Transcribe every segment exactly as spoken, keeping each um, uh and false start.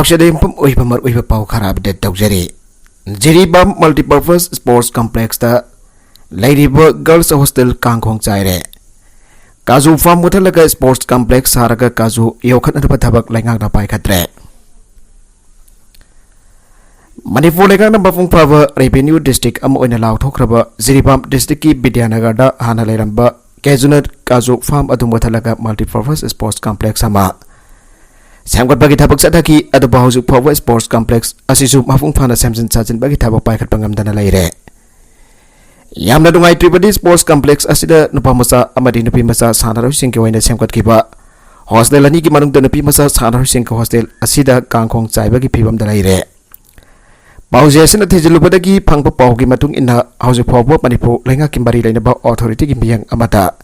ꯄꯥꯎꯁꯦꯗ ꯌꯨꯝꯐꯝ ꯑꯣꯏꯕ ꯃꯔꯨꯑꯣꯏꯕ ꯄꯥꯎ ꯈꯔ ꯑꯞꯗꯦꯠ ꯇꯧꯖꯔꯤ꯫ ꯖꯤꯔꯤꯕꯥꯝ ꯃꯜꯇꯤꯄꯔꯄꯁ ꯁ꯭ꯄꯣꯔꯠꯁ ꯀꯝꯄ꯭ꯂꯦꯛꯁꯇ ꯂꯩꯔꯤꯕ ꯒꯔꯜꯁ ꯍꯣꯁꯇꯦꯜ ꯀꯥꯡꯈꯣꯡ ꯆꯥꯏꯔꯦ꯫ ꯀꯥꯖꯨ ꯐꯥꯔꯝ ꯃꯨꯊꯠꯂꯒ ꯁ꯭ꯄꯣꯔꯠꯁ ꯀꯝꯄ꯭ꯂꯦꯛꯁ ꯁꯥꯔꯒ ꯀꯥꯖꯨ ꯌꯣꯛꯈꯠꯅꯅꯕ ꯊꯕꯛ ꯂꯩꯉꯥꯛꯅ ꯄꯥꯏꯈꯠꯇ꯭ꯔꯦ꯫ ꯃꯅꯤꯄꯨꯔ ꯂꯩꯉꯥꯛꯅ ꯃꯄꯨꯡ ꯐꯥꯕ ꯔꯦꯚꯤꯅ꯭ꯌꯨ ꯗꯤꯁꯇ꯭ꯔꯤꯛ ꯑꯃ ꯑꯣꯏꯅ ꯂꯥꯎꯊꯣꯛꯈ꯭ꯔꯕ ꯖꯤꯔꯤꯕꯥꯝ ꯗꯤꯁꯇ꯭ꯔꯤꯛꯀꯤ ꯕꯤꯗ꯭ꯌꯥꯅꯒꯔꯗ ꯍꯥꯟꯅ ꯂꯩꯔꯝꯕ ꯀꯦꯖꯨꯅꯠ ꯀꯥꯖꯨ ꯐꯥꯔꯝ ꯑꯗꯨ ꯃꯨꯊꯠꯂꯒ ꯃꯜꯇꯤꯄꯔꯄꯁ ꯁ꯭ꯄꯣꯔꯠꯁ ꯀꯝꯄ꯭ꯂꯦꯛꯁ ꯑꯃ ꯁꯦꯝꯒꯠꯄꯒꯤ ꯊꯕꯛ ꯆꯠꯊꯈꯤ꯫ ꯑꯗꯨꯕꯨ ꯍꯧꯖꯤꯛ ꯐꯥꯎꯕ ꯁ꯭ꯄꯣꯔꯠꯁ ꯀꯝꯄ꯭ꯂꯦꯛꯁ ꯑꯁꯤꯁꯨ ꯃꯄꯨꯡ ꯐꯥꯅ ꯁꯦꯝꯖꯤꯟ ꯁꯥꯖꯤꯟꯕꯒꯤ ꯊꯕꯛ ꯄꯥꯏꯈꯠꯄ ꯉꯝꯗꯅ ꯂꯩꯔꯦ꯫ ꯌꯥꯝꯅ ꯅꯨꯡꯉꯥꯏꯇ꯭ꯔꯤꯕꯗꯤ, ꯁ꯭ꯄꯣꯔꯠꯁ ꯀꯝꯄ꯭ꯂꯦꯛꯁ ꯑꯁꯤꯗ ꯅꯨꯄꯥ ꯃꯆꯥ ꯑꯃꯗꯤ ꯅꯨꯄꯤ ꯃꯆꯥ ꯁꯥꯟꯅꯔꯣꯏꯁꯤꯡꯒꯤ ꯑꯣꯏꯅ ꯁꯦꯝꯒꯠꯈꯤꯕ ꯍꯣꯁꯇꯦꯜ ꯑꯅꯤꯒꯤ ꯃꯅꯨꯡꯗ ꯅꯨꯄꯤ ꯃꯆꯥ ꯁꯥꯟꯅꯔꯣꯏꯁꯤꯡꯒꯤ ꯍꯣꯁꯇꯦꯜ ꯑꯁꯤꯗ ꯀꯥꯡꯈꯣꯡ ꯆꯥꯏꯕꯒꯤ ꯐꯤꯕꯝꯗ ꯂꯩꯔꯦ꯫ ꯄꯥꯎꯖꯦ ꯑꯁꯤꯅ ꯊꯤꯖꯤꯜꯂꯨꯕꯗꯒꯤ ꯐꯪꯕ ꯄꯥꯎꯒꯤ ꯃꯇꯨꯡ ꯏꯟꯅ, ꯍꯧꯖꯤꯛ ꯐꯥꯎꯕ ꯃꯅꯤꯄꯨꯔ ꯂꯩꯉꯥꯛꯀꯤ ꯃꯔꯤ ꯂꯩꯅꯕ ꯑꯣꯊꯣꯔꯤꯇꯤꯒꯤ ꯃꯤꯌꯦꯡ ꯑꯃꯗ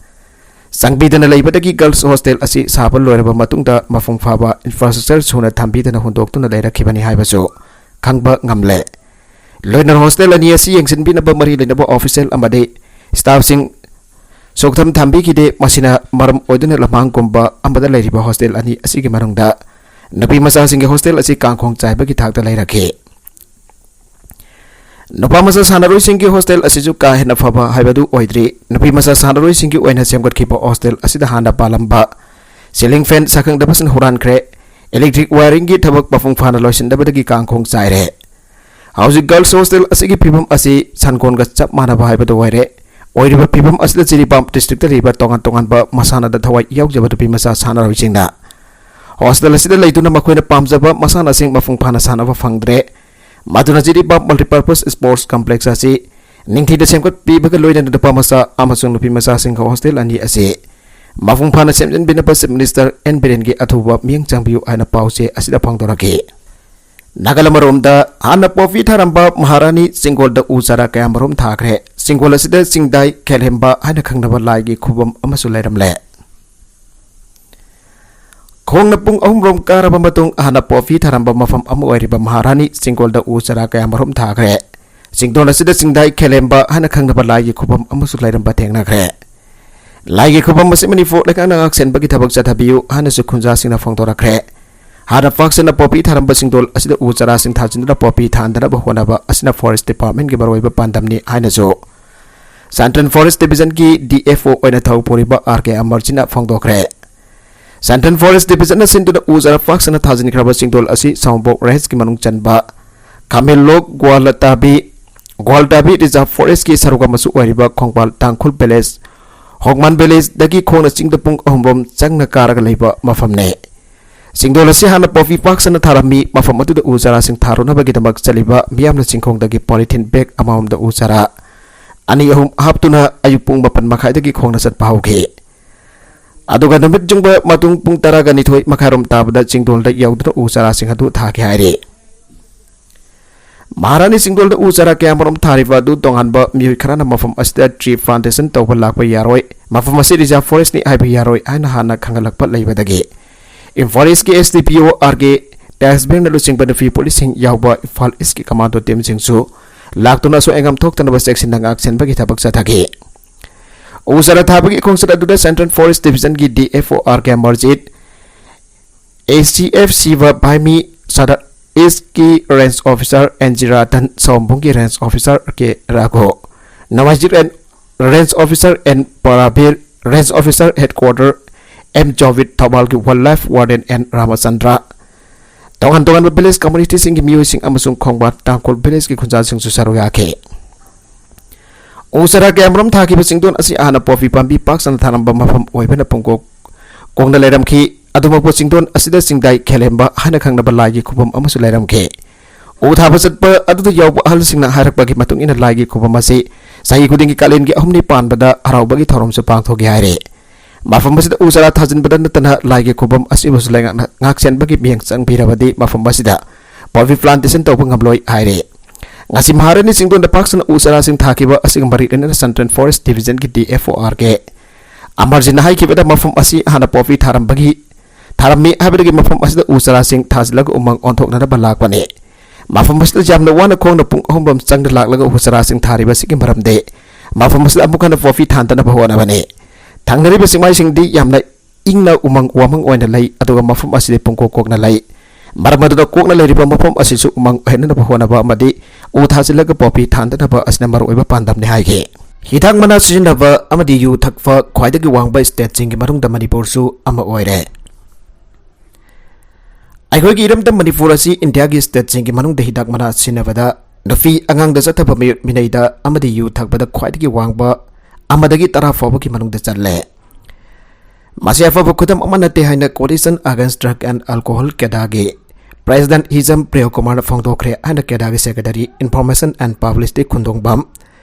ꯆꯪꯕꯤꯗꯅ ꯂꯩꯕꯗꯒꯤ ꯒꯔꯜꯁ ꯍꯣꯁꯇꯦꯜ ꯑꯁꯤ ꯁꯥꯕ ꯂꯣꯏꯔꯕ ꯃꯇꯨꯡꯗ ꯃꯄꯨꯡ ꯐꯥꯕ ꯏꯟꯐ꯭ꯔꯥꯁ꯭ꯇ꯭ꯔꯛꯆꯔ ꯁꯨꯅ ꯊꯝꯕꯤꯗꯅ ꯍꯨꯟꯗꯣꯛꯇꯨꯅ ꯂꯩꯔꯛꯈꯤꯕꯅꯤ ꯍꯥꯏꯕꯁꯨ ꯈꯪꯕ ꯉꯝꯂꯦ꯫ ꯂꯣꯏꯅꯅ ꯍꯣꯁꯇꯦꯜ ꯑꯅꯤ ꯑꯁꯤ ꯌꯦꯡꯁꯤꯟꯕꯤꯅꯕ ꯃꯔꯤ ꯂꯩꯅꯕ ꯑꯣꯐꯤꯁꯤꯌꯦꯜ ꯑꯃꯗꯤ ꯁ꯭ꯇꯥꯐꯁꯤꯡ ꯁꯣꯛꯊꯝ ꯊꯝꯕꯤꯈꯤꯗꯦ꯫ ꯃꯁꯤꯅ ꯃꯔꯝ ꯑꯣꯏꯗꯨꯅ ꯂꯝꯍꯥꯡꯒꯨꯝꯕ ꯑꯃꯗ ꯂꯩꯔꯤꯕ ꯍꯣꯁꯇꯦꯜ ꯑꯅꯤ ꯑꯁꯤꯒꯤ ꯃꯅꯨꯡꯗ ꯅꯨꯄꯤ ꯃꯆꯥꯁꯤꯡꯒꯤ ꯍꯣꯁꯇꯦꯜ ꯑꯁꯤ ꯀꯥꯡꯈꯣꯡ ꯆꯥꯏꯕꯒꯤ ꯊꯥꯛꯇ ꯂꯩꯔꯛꯈꯤ꯫ ꯅꯨꯄꯥ ꯃꯆꯥ ꯁꯥꯟꯅꯔꯣꯏꯁꯤꯡꯒꯤ ꯍꯣꯁꯇꯦꯜ ꯑꯁꯤꯁꯨ ꯀꯥ ꯍꯦꯟꯅ ꯐꯕ ꯍꯥꯏꯕꯗꯨ ꯑꯣꯏꯗ꯭ꯔꯤ꯫ ꯅꯨꯄꯤ ꯃꯆꯥ ꯁꯥꯟꯅꯔꯣꯏꯁꯤꯡꯒꯤ ꯑꯣꯏꯅ ꯁꯦꯝꯒꯠꯈꯤꯕ ꯍꯣꯁꯇꯦꯜ ꯑꯁꯤꯗ ꯍꯥꯟꯅ ꯄꯥꯜꯂꯝꯕ ꯁꯤꯂꯤꯡ ꯐꯦꯟ ꯁꯛꯈꯪꯗꯕꯁꯤꯡ ꯍꯨꯔꯥꯟꯈ꯭ꯔꯦ꯫ ꯏꯂꯦꯛꯇ꯭ꯔꯤꯛ ꯋꯥꯌꯔꯤꯡꯒꯤ ꯊꯕꯛ ꯃꯄꯨꯡ ꯐꯥꯅ ꯂꯣꯏꯁꯤꯟꯗꯕꯗꯒꯤ ꯀꯥꯡꯈꯣꯡ ꯆꯥꯏꯔꯦ꯫ ꯍꯧꯖꯤꯛ ꯒꯔꯜꯁ ꯍꯣꯁꯇꯦꯜ ꯑꯁꯤꯒꯤ ꯐꯤꯕꯝ ꯑꯁꯤ ꯁꯟꯀꯣꯟꯒ ꯆꯞ ꯃꯥꯟꯅꯕ ꯍꯥꯏꯕꯗꯨ ꯑꯣꯏꯔꯦ꯫ ꯑꯣꯏꯔꯤꯕ ꯐꯤꯕꯝ ꯑꯁꯤꯗ ꯖꯤꯔꯤꯕꯥꯝ ꯗꯤꯁꯇ꯭ꯔꯤꯛꯇ ꯂꯩꯔꯤꯕ ꯇꯣꯉꯥꯟ ꯇꯣꯉꯥꯟꯕ ꯃꯁꯥꯟꯅꯗ ꯊꯋꯥꯏ ꯌꯥꯎꯖꯕ ꯅꯨꯄꯤ ꯃꯆꯥ ꯁꯥꯟꯅꯔꯣꯏꯁꯤꯡꯅ ꯍꯣꯁꯇꯦꯜ ꯑꯁꯤꯗ ꯂꯩꯗꯨꯅ ꯃꯈꯣꯏꯅ ꯄꯥꯝꯖꯕ ꯃꯁꯥꯟꯅꯁꯤꯡ ꯃꯄꯨꯡ ꯐꯥꯅ ꯁꯥꯟꯅꯕ ꯐꯪꯗ꯭ꯔꯦ꯫ ꯃꯗꯨꯅ ꯖꯤꯔꯤꯕꯥꯝ ꯃꯜꯇꯤꯄꯔꯄꯁ ꯁ꯭ꯄꯣꯔꯠꯁ ꯀꯝꯄ꯭ꯂꯦꯛꯁ ꯑꯁꯤ ꯅꯤꯡꯊꯤꯅ ꯁꯦꯝꯒꯠꯄꯤꯕꯒ ꯂꯣꯏꯅꯅ ꯅꯨꯄꯥ ꯃꯆꯥ ꯑꯃꯁꯨꯡ ꯅꯨꯄꯤ ꯃꯆꯥꯁꯤꯡꯒꯤ ꯍꯣꯁꯇꯦꯜ ꯑꯅꯤ ꯑꯁꯤ ꯃꯄꯨꯡ ꯐꯥꯅ ꯁꯦꯝꯖꯤꯟꯕꯤꯅꯕ ꯆꯤꯐ ꯃꯤꯅꯤꯁꯇꯔ ꯑꯦꯟ ꯕꯤꯔꯦꯟꯒꯤ ꯑꯊꯨꯕ ꯃꯤꯠꯌꯦꯡ ꯆꯪꯕꯤꯌꯨ ꯍꯥꯏꯅ ꯄꯥꯎꯆꯦ ꯑꯁꯤꯗ ꯐꯣꯡꯗꯣꯔꯛꯈꯤ꯫ ꯅꯥꯒꯜ ꯑꯃꯔꯣꯝꯗ, ꯍꯥꯟꯅ ꯄꯣꯄꯤ ꯊꯥꯔꯝꯕ ꯃꯍꯥꯔꯥꯅꯤ ꯆꯤꯡꯒꯣꯜꯗ ꯎ ꯆꯥꯔꯥ ꯀꯌꯥꯃꯔꯨꯝ ꯊꯥꯈ꯭ꯔꯦ꯫ ꯆꯤꯡꯒꯣꯜ ꯑꯁꯤꯗ ꯆꯤꯡꯗꯥꯏ ꯈꯦꯂꯦꯝꯕ ꯍꯥꯏꯅ ꯈꯪꯅꯕ ꯂꯥꯏꯒꯤ ꯈꯨꯕꯝ ꯑꯃꯁꯨ ꯂꯩꯔꯝꯂꯦ꯫ ꯈꯣꯡꯅ ꯄꯨꯡ ꯑꯍꯨꯝꯔꯣꯝ ꯀꯥꯔꯕ ꯃꯇꯨꯡ, ꯍꯥꯟꯅ ꯄꯣꯄꯤ ꯊꯥꯔꯝꯕ ꯃꯐꯝ ꯑꯃ ꯑꯣꯏꯔꯤꯕ ꯃꯍꯥꯔꯥꯅꯤ ꯆꯤꯡꯒꯣꯜꯗ ꯎ ꯆꯥꯔꯥ ꯀꯌꯥꯃꯔꯨꯝ ꯊꯥꯈ꯭ꯔꯦ꯫ ꯆꯤꯡꯗꯣꯜ ꯑꯁꯤꯗ ꯆꯤꯡꯗꯥꯏ ꯈꯦꯂꯦꯝꯕ ꯍꯥꯏꯅ ꯈꯪꯅꯕ ꯂꯥꯏꯒꯤ ꯈꯨꯕꯝ ꯑꯃꯁꯨ ꯂꯩꯔꯝꯕ ꯊꯦꯡꯅꯈ꯭ꯔꯦ꯫ ꯂꯥꯏꯒꯤ ꯈꯨꯕꯝ ꯑꯁꯤ ꯃꯅꯤꯄꯨꯔ ꯂꯩꯉꯥꯛꯅ ꯉꯥꯛꯁꯦꯟꯕꯒꯤ ꯊꯕꯛ ꯆꯠꯊꯕꯤꯌꯨ ꯍꯥꯏꯅꯁꯨ ꯈꯨꯟꯖꯥꯁꯤꯡꯅ ꯐꯣꯡꯗꯣꯔꯛꯈ꯭ꯔꯦ꯫ ꯍꯥꯟꯅ ꯄꯥꯛ ꯁꯟꯅ ꯄꯣꯄꯤ ꯊꯥꯔꯝꯕ ꯆꯤꯡꯗꯣꯜ ꯑꯁꯤꯗ ꯎ ꯆꯥꯔꯥꯁꯤꯡ ꯊꯥꯖꯤꯟꯗꯨꯅ ꯄꯣꯄꯤ ꯊꯥꯍꯟꯗꯅꯕ ꯍꯣꯠꯅꯕ ꯑꯁꯤꯅ Forest Department ꯀꯤ ꯃꯔꯨꯑꯣꯏꯕ ꯄꯥꯟꯗꯝꯅꯤ ꯍꯥꯏꯅꯁꯨ Central Forest Division ꯒꯤ D F O ꯑꯣꯏꯅ ꯊꯧ ꯄꯨꯔꯤꯕ R K ꯑꯃꯔꯖꯤꯠꯅ ꯐꯣꯡꯗꯣꯛꯈ꯭ꯔꯦ꯫ Central Forest Division ꯅ ꯁꯤꯟꯗꯨꯅ ꯎ ꯆꯥꯔꯥ ꯄꯥꯛ ꯁꯟꯅ ꯊꯥꯖꯤꯟꯈ꯭ꯔꯕ ꯆꯤꯡꯗꯣꯜ ꯑꯁꯤ ꯁꯥꯎꯝꯕꯣꯛ Range ꯀꯤ ꯃꯅꯨꯡ ꯆꯟꯕ ꯈꯥꯃꯦꯟꯂꯣꯛ, ꯒ꯭ꯋꯥꯂꯇꯥꯕꯤ, ꯒ꯭ꯋꯥꯂꯇꯥꯕꯤ Reserve Forest ꯀꯤ ꯁꯔꯨꯛ ꯑꯃꯁꯨ ꯑꯣꯏꯔꯤꯕ ꯈꯣꯡꯕꯥꯜ ꯇꯥꯡꯈꯨꯜ Village, ꯍꯣꯡꯃꯥꯟ Village ꯗꯒꯤ ꯈꯣꯡꯅ ꯆꯤꯡꯗ ꯄꯨꯡ ꯑꯍꯨꯝꯔꯣꯝ ꯆꯪꯅ ꯀꯥꯔꯒ ꯂꯩꯕ ꯃꯐꯝꯅꯤ꯫ ꯆꯤꯡꯗꯣꯜ ꯑꯁꯤ ꯍꯥꯟꯅ ꯄꯣꯄꯤ ꯄꯥꯛ ꯁꯟꯅ ꯊꯥꯔꯝꯃꯤ꯫ ꯃꯐꯝ ꯑꯗꯨꯗ ꯎ ꯆꯥꯔꯥꯁꯤꯡ ꯊꯥꯔꯨꯅꯕꯒꯤꯗꯃꯛ ꯆꯠꯂꯤꯕ ꯃꯤꯌꯥꯝꯅ ꯆꯤꯡꯈꯣꯡꯗꯒꯤ polythene bag ꯑꯃꯃꯝꯗ ꯎ ꯆꯥꯔꯥ ꯑꯅꯤ ꯑꯍꯨꯝ ꯍꯥꯞꯇꯨꯅ ꯑꯌꯨꯛ ꯄꯨꯡ ꯃꯥꯄꯟ ꯃꯈꯥꯏꯗꯒꯤ ꯈꯣꯡꯅ ꯆꯠꯄ ꯍꯧꯈꯤ꯫ ꯑꯗꯨꯒ ꯅꯨꯃꯤꯠ ꯌꯨꯡꯕ ꯃꯇꯨꯡ ꯄꯨꯡ ꯇꯔꯥꯒ ꯅꯤꯊꯣꯏ ꯃꯈꯥꯏꯔꯣꯝ ꯇꯥꯕꯗ ꯆꯤꯡꯗꯣꯜꯗ ꯌꯧꯗꯨꯅ ꯎ ꯆꯥꯔꯥꯁꯤꯡ ꯑꯗꯨ ꯊꯥꯈꯤ ꯍꯥꯏꯔꯤ꯫ ꯃꯍꯥꯔꯥꯅꯤ ꯆꯤꯡꯗꯣꯜꯗ ꯎ ꯆꯥꯔꯥ ꯀꯌꯥꯃꯔꯨꯝ ꯊꯥꯔꯤꯕ ꯑꯗꯨ ꯇꯣꯉꯥꯟꯕ ꯃꯤꯑꯣꯏ ꯈꯔꯅ ꯃꯐꯝ ꯑꯁꯤꯗ tree plantation ꯇꯧꯕ ꯂꯥꯛꯄ ꯌꯥꯔꯣꯏ, ꯃꯐꯝ ꯑꯁꯤ Reserve Forest ꯅꯤ ꯍꯥꯏꯕ ꯌꯥꯔꯣꯏ ꯍꯥꯏꯅ ꯍꯥꯟꯅ ꯈꯪꯍꯜꯂꯛꯄ ꯂꯩꯕꯗꯒꯤ Imphal East ꯀꯤ S D P O R K, tax bearer ꯅ ꯂꯨꯆꯤꯡꯕ ꯅꯨꯄꯤ ꯄꯨꯂꯤꯁꯁꯤꯡ ꯌꯥꯎꯕ ꯏꯝꯐꯥꯜ East ꯀꯤ commando team ꯁꯤꯡꯁꯨ ꯂꯥꯛꯇꯨꯅ ꯑꯁꯣꯏ ꯑꯉꯥꯝ ꯊꯣꯛꯇꯅꯕ ꯆꯦꯛꯁꯤꯟꯅ ꯉꯥꯛ ꯁꯦꯟꯕꯒꯤ ꯊꯕꯛ ꯆꯠꯊꯈꯤ꯫ ꯎ ꯆꯥꯔꯥ ꯊꯥꯕꯒꯤ ꯈꯣꯡꯆꯠ ꯑꯗꯨꯗ Central Forest Division ꯒꯤ D F O R K Amarjeet, A C F ꯁꯤꯕ ꯚꯥꯏꯃꯤ, Sadar East ꯀꯤ Range Officer N G Ratan, ꯁꯥꯎꯝꯕꯨꯡꯒꯤ Range Officer K Ragho, ꯅꯣꯡꯃꯥꯏꯖꯤꯡ Range Officer N ꯄꯔꯥꯕꯤꯔ, Range Officer Headquarter M ꯖꯣꯕꯤꯠ, ꯊꯧꯕꯥꯜꯒꯤ Wildlife Warden N ꯔꯥꯃꯆꯟꯗ꯭ꯔ, ꯇꯣꯉꯥꯟ ꯇꯣꯉꯥꯟꯕ village community ꯁꯤꯡꯒꯤ ꯃꯤꯑꯣꯏꯁꯤꯡ ꯑꯃꯁꯨꯡ ꯈꯣꯡꯕꯥꯟ ꯇꯥꯡꯈꯨꯜ Village ꯀꯤ ꯈꯨꯟꯖꯥꯁꯤꯡꯁꯨ ꯁꯔꯨꯛ ꯌꯥꯈꯤ꯫ ꯎ ꯆꯥꯔꯥ ꯀꯌꯥꯃꯔꯨꯝ ꯊꯥꯈꯤꯕ ꯆꯤꯡꯗꯣꯜ ꯑꯁꯤ ꯍꯥꯟꯅ ꯄꯣꯄꯤ ꯄꯥꯝꯕꯤ ꯄꯥꯛ ꯁꯟꯅ ꯊꯥꯔꯝꯕ ꯃꯐꯝ ꯑꯣꯏꯕꯅ ꯄꯨꯡꯀꯣꯛ ꯀꯣꯡꯅ ꯂꯩꯔꯝꯈꯤ꯫ ꯑꯗꯨꯃꯛꯄꯨ ꯆꯤꯡꯗꯣꯜ ꯑꯁꯤꯗ ꯆꯤꯡꯗꯥꯏ ꯈꯦꯂꯦꯝꯕ ꯍꯥꯏꯅ ꯈꯪꯅꯕ ꯂꯥꯏꯒꯤ ꯈꯨꯕꯝ ꯑꯃꯁꯨ ꯂꯩꯔꯝꯈꯤ꯫ ꯎ ꯊꯥꯕ ꯆꯠꯄ ꯑꯗꯨꯗ ꯌꯥꯎꯕ ꯑꯍꯜꯁꯤꯡꯅ ꯍꯥꯏꯔꯛꯄꯒꯤ ꯃꯇꯨꯡ ꯏꯟꯅ ꯂꯥꯏꯒꯤ ꯈꯨꯕꯝ ꯑꯁꯤ ꯆꯍꯤ ꯈꯨꯗꯤꯡꯒꯤ ꯀꯥꯂꯦꯟꯒꯤ ꯑꯍꯨꯝꯅꯤ ꯄꯥꯟꯕꯗ ꯍꯔꯥꯎꯕꯒꯤ ꯊꯧꯔꯝꯁꯨ ꯄꯥꯡꯊꯣꯛꯏ ꯍꯥꯏꯔꯤ꯫ ꯃꯐꯝ ꯑꯁꯤꯗ ꯎ ꯆꯥꯔꯥ ꯊꯥꯖꯤꯟꯕꯗ ꯅꯠꯇꯅ ꯂꯥꯏꯒꯤ ꯈꯨꯕꯝ ꯑꯁꯤꯕꯨꯁꯨ ꯂꯩꯉꯥꯛꯅ ꯉꯥꯛ ꯁꯦꯟꯕꯒꯤ ꯃꯤꯠꯌꯦꯡ ꯆꯪꯕꯤꯔꯕꯗꯤ ꯃꯐꯝ ꯑꯁꯤꯗ poppy plantation ꯇꯧꯕ ꯉꯝꯂꯣꯏ ꯍꯥꯏꯔꯤ꯫ ꯉꯁꯤ ꯃꯍꯥꯔꯥꯅꯤ ꯆꯤꯡꯗꯣꯟꯗ ꯄꯥꯛ ꯁꯟꯅ ꯎ ꯆꯥꯔꯥꯁꯤꯡ ꯊꯥꯈꯤꯕ ꯑꯁꯤꯒ ꯃꯔꯤ ꯂꯩꯅꯅ Central Forest Division ꯒꯤ D F O R K ꯑꯃꯔꯖꯤꯠꯅ ꯍꯥꯏꯈꯤꯕꯗ, ꯃꯐꯝ ꯑꯁꯤ ꯍꯥꯟꯅ poppy ꯊꯥꯔꯝꯕꯒꯤ, ꯊꯥꯔꯝꯃꯤ ꯍꯥꯏꯕꯗꯒꯤ ꯃꯐꯝ ꯑꯁꯤꯗ ꯎ ꯆꯥꯔꯥꯁꯤꯡ ꯊꯥꯖꯤꯜꯂꯒ ꯎꯃꯪ ꯑꯣꯟꯊꯣꯛꯅꯅꯕ ꯂꯥꯛꯄꯅꯤ꯫ ꯃꯐꯝ ꯑꯁꯤꯗ ꯌꯥꯝꯅ ꯋꯥꯅ ꯈꯣꯡꯅ ꯄꯨꯡ ꯑꯍꯨꯝꯔꯣꯝ ꯆꯪꯅ ꯂꯥꯛꯂꯒ ꯎ ꯆꯥꯔꯥꯁꯤꯡ ꯊꯥꯔꯤꯕ ꯑꯁꯤꯒꯤ ꯃꯔꯝꯗꯤ ꯃꯐꯝ ꯑꯁꯤꯗ ꯑꯃꯨꯛ ꯍꯟꯅ poppy ꯊꯥꯗꯅꯕ ꯍꯣꯠꯅꯕꯅꯤ꯫ ꯊꯪꯅꯔꯤꯕ ꯆꯤꯡꯃꯥꯏꯁꯤꯡꯗꯤ ꯌꯥꯝꯅ ꯏꯪꯅ ꯎꯃꯪ ꯋꯥꯃꯪ ꯑꯣꯏꯅ ꯂꯩ, ꯑꯗꯨꯒ ꯃꯐꯝ ꯑꯁꯤꯗꯤ ꯄꯨꯡꯀꯣꯛ ꯀꯣꯛꯅ ꯂꯩ꯫ ꯃꯔꯝ ꯑꯗꯨꯅ ꯀꯣꯛꯅ ꯂꯩꯔꯤꯕ ꯃꯐꯝ ꯑꯁꯤꯁꯨ ꯎꯃꯪ ꯑꯣꯏꯍꯟꯅꯕ ꯍꯣꯠꯅꯕ ꯑꯃꯗꯤ ꯎ ꯊꯥꯖꯤꯜꯂꯒ ꯄꯣꯄꯤ ꯊꯥꯍꯟꯗꯅꯕ ꯑꯁꯤꯅ ꯃꯔꯨꯑꯣꯏꯕ ꯄꯥꯟꯗꯝꯅꯤ ꯍꯥꯏꯈꯤ꯫ ꯍꯤꯗꯥꯛ ꯃꯅꯥ ꯁꯤꯖꯤꯟꯅꯕ ꯑꯃꯗꯤ ꯌꯨ ꯊꯛꯄ ꯈ꯭ꯋꯥꯏꯗꯒꯤ ꯋꯥꯡꯕ ꯁ꯭ꯇꯦꯠꯁꯤꯡꯒꯤ ꯃꯅꯨꯡꯗ ꯃꯅꯤꯄꯨꯔꯁꯨ ꯑꯃ ꯑꯣꯏꯔꯦ꯫ ꯑꯩꯈꯣꯏꯒꯤ ꯏꯔꯝꯗꯝ ꯃꯅꯤꯄꯨꯔ ꯑꯁꯤ ꯏꯟꯗꯤꯌꯥꯒꯤ ꯁ꯭ꯇꯦꯠꯁꯤꯡꯒꯤ ꯃꯅꯨꯡꯗ ꯍꯤꯗꯥꯛ ꯃꯅꯥ ꯁꯤꯖꯤꯟꯅꯕꯗ, ꯅꯨꯄꯤ ꯑꯉꯥꯡꯗ ꯆꯠꯊꯕ ꯃꯤꯑꯣꯠ ꯃꯤꯅꯩꯗ ꯑꯃꯗꯤ ꯌꯨ ꯊꯛꯄꯗ ꯈ꯭ꯋꯥꯏꯗꯒꯤ ꯋꯥꯡꯕ ꯑꯃꯗꯒꯤ ꯇꯔꯥ ꯐꯥꯎꯕꯒꯤ ꯃꯅꯨꯡꯗ ꯆꯜꯂꯦ꯫ ꯃꯁꯤ ꯑꯐꯕ ꯈꯨꯗꯝ ꯑꯃ ꯅꯠꯇꯦ ꯍꯥꯏꯅ Coalition Against Drug and Alcohol ꯀꯦꯗꯥꯒꯤ ꯄ꯭ꯔꯦꯁꯤꯗꯦꯟꯠ ꯍꯤꯖꯝ ꯄ꯭ꯔꯤꯌꯣꯀꯨꯃꯥꯔꯅ ꯐꯣꯡꯗꯣꯛꯈ꯭ꯔꯦ ꯍꯥꯏꯅ ꯀꯦꯗꯥꯒꯤ ꯁꯦꯀ꯭ꯔꯦꯇꯔꯤ ꯏꯟꯐꯣꯔꯃꯦꯁꯟ ꯑꯦꯟ ꯄꯕ꯭ꯂꯤꯁꯤꯇꯤ ꯈꯨꯟꯗꯣꯡꯕꯝ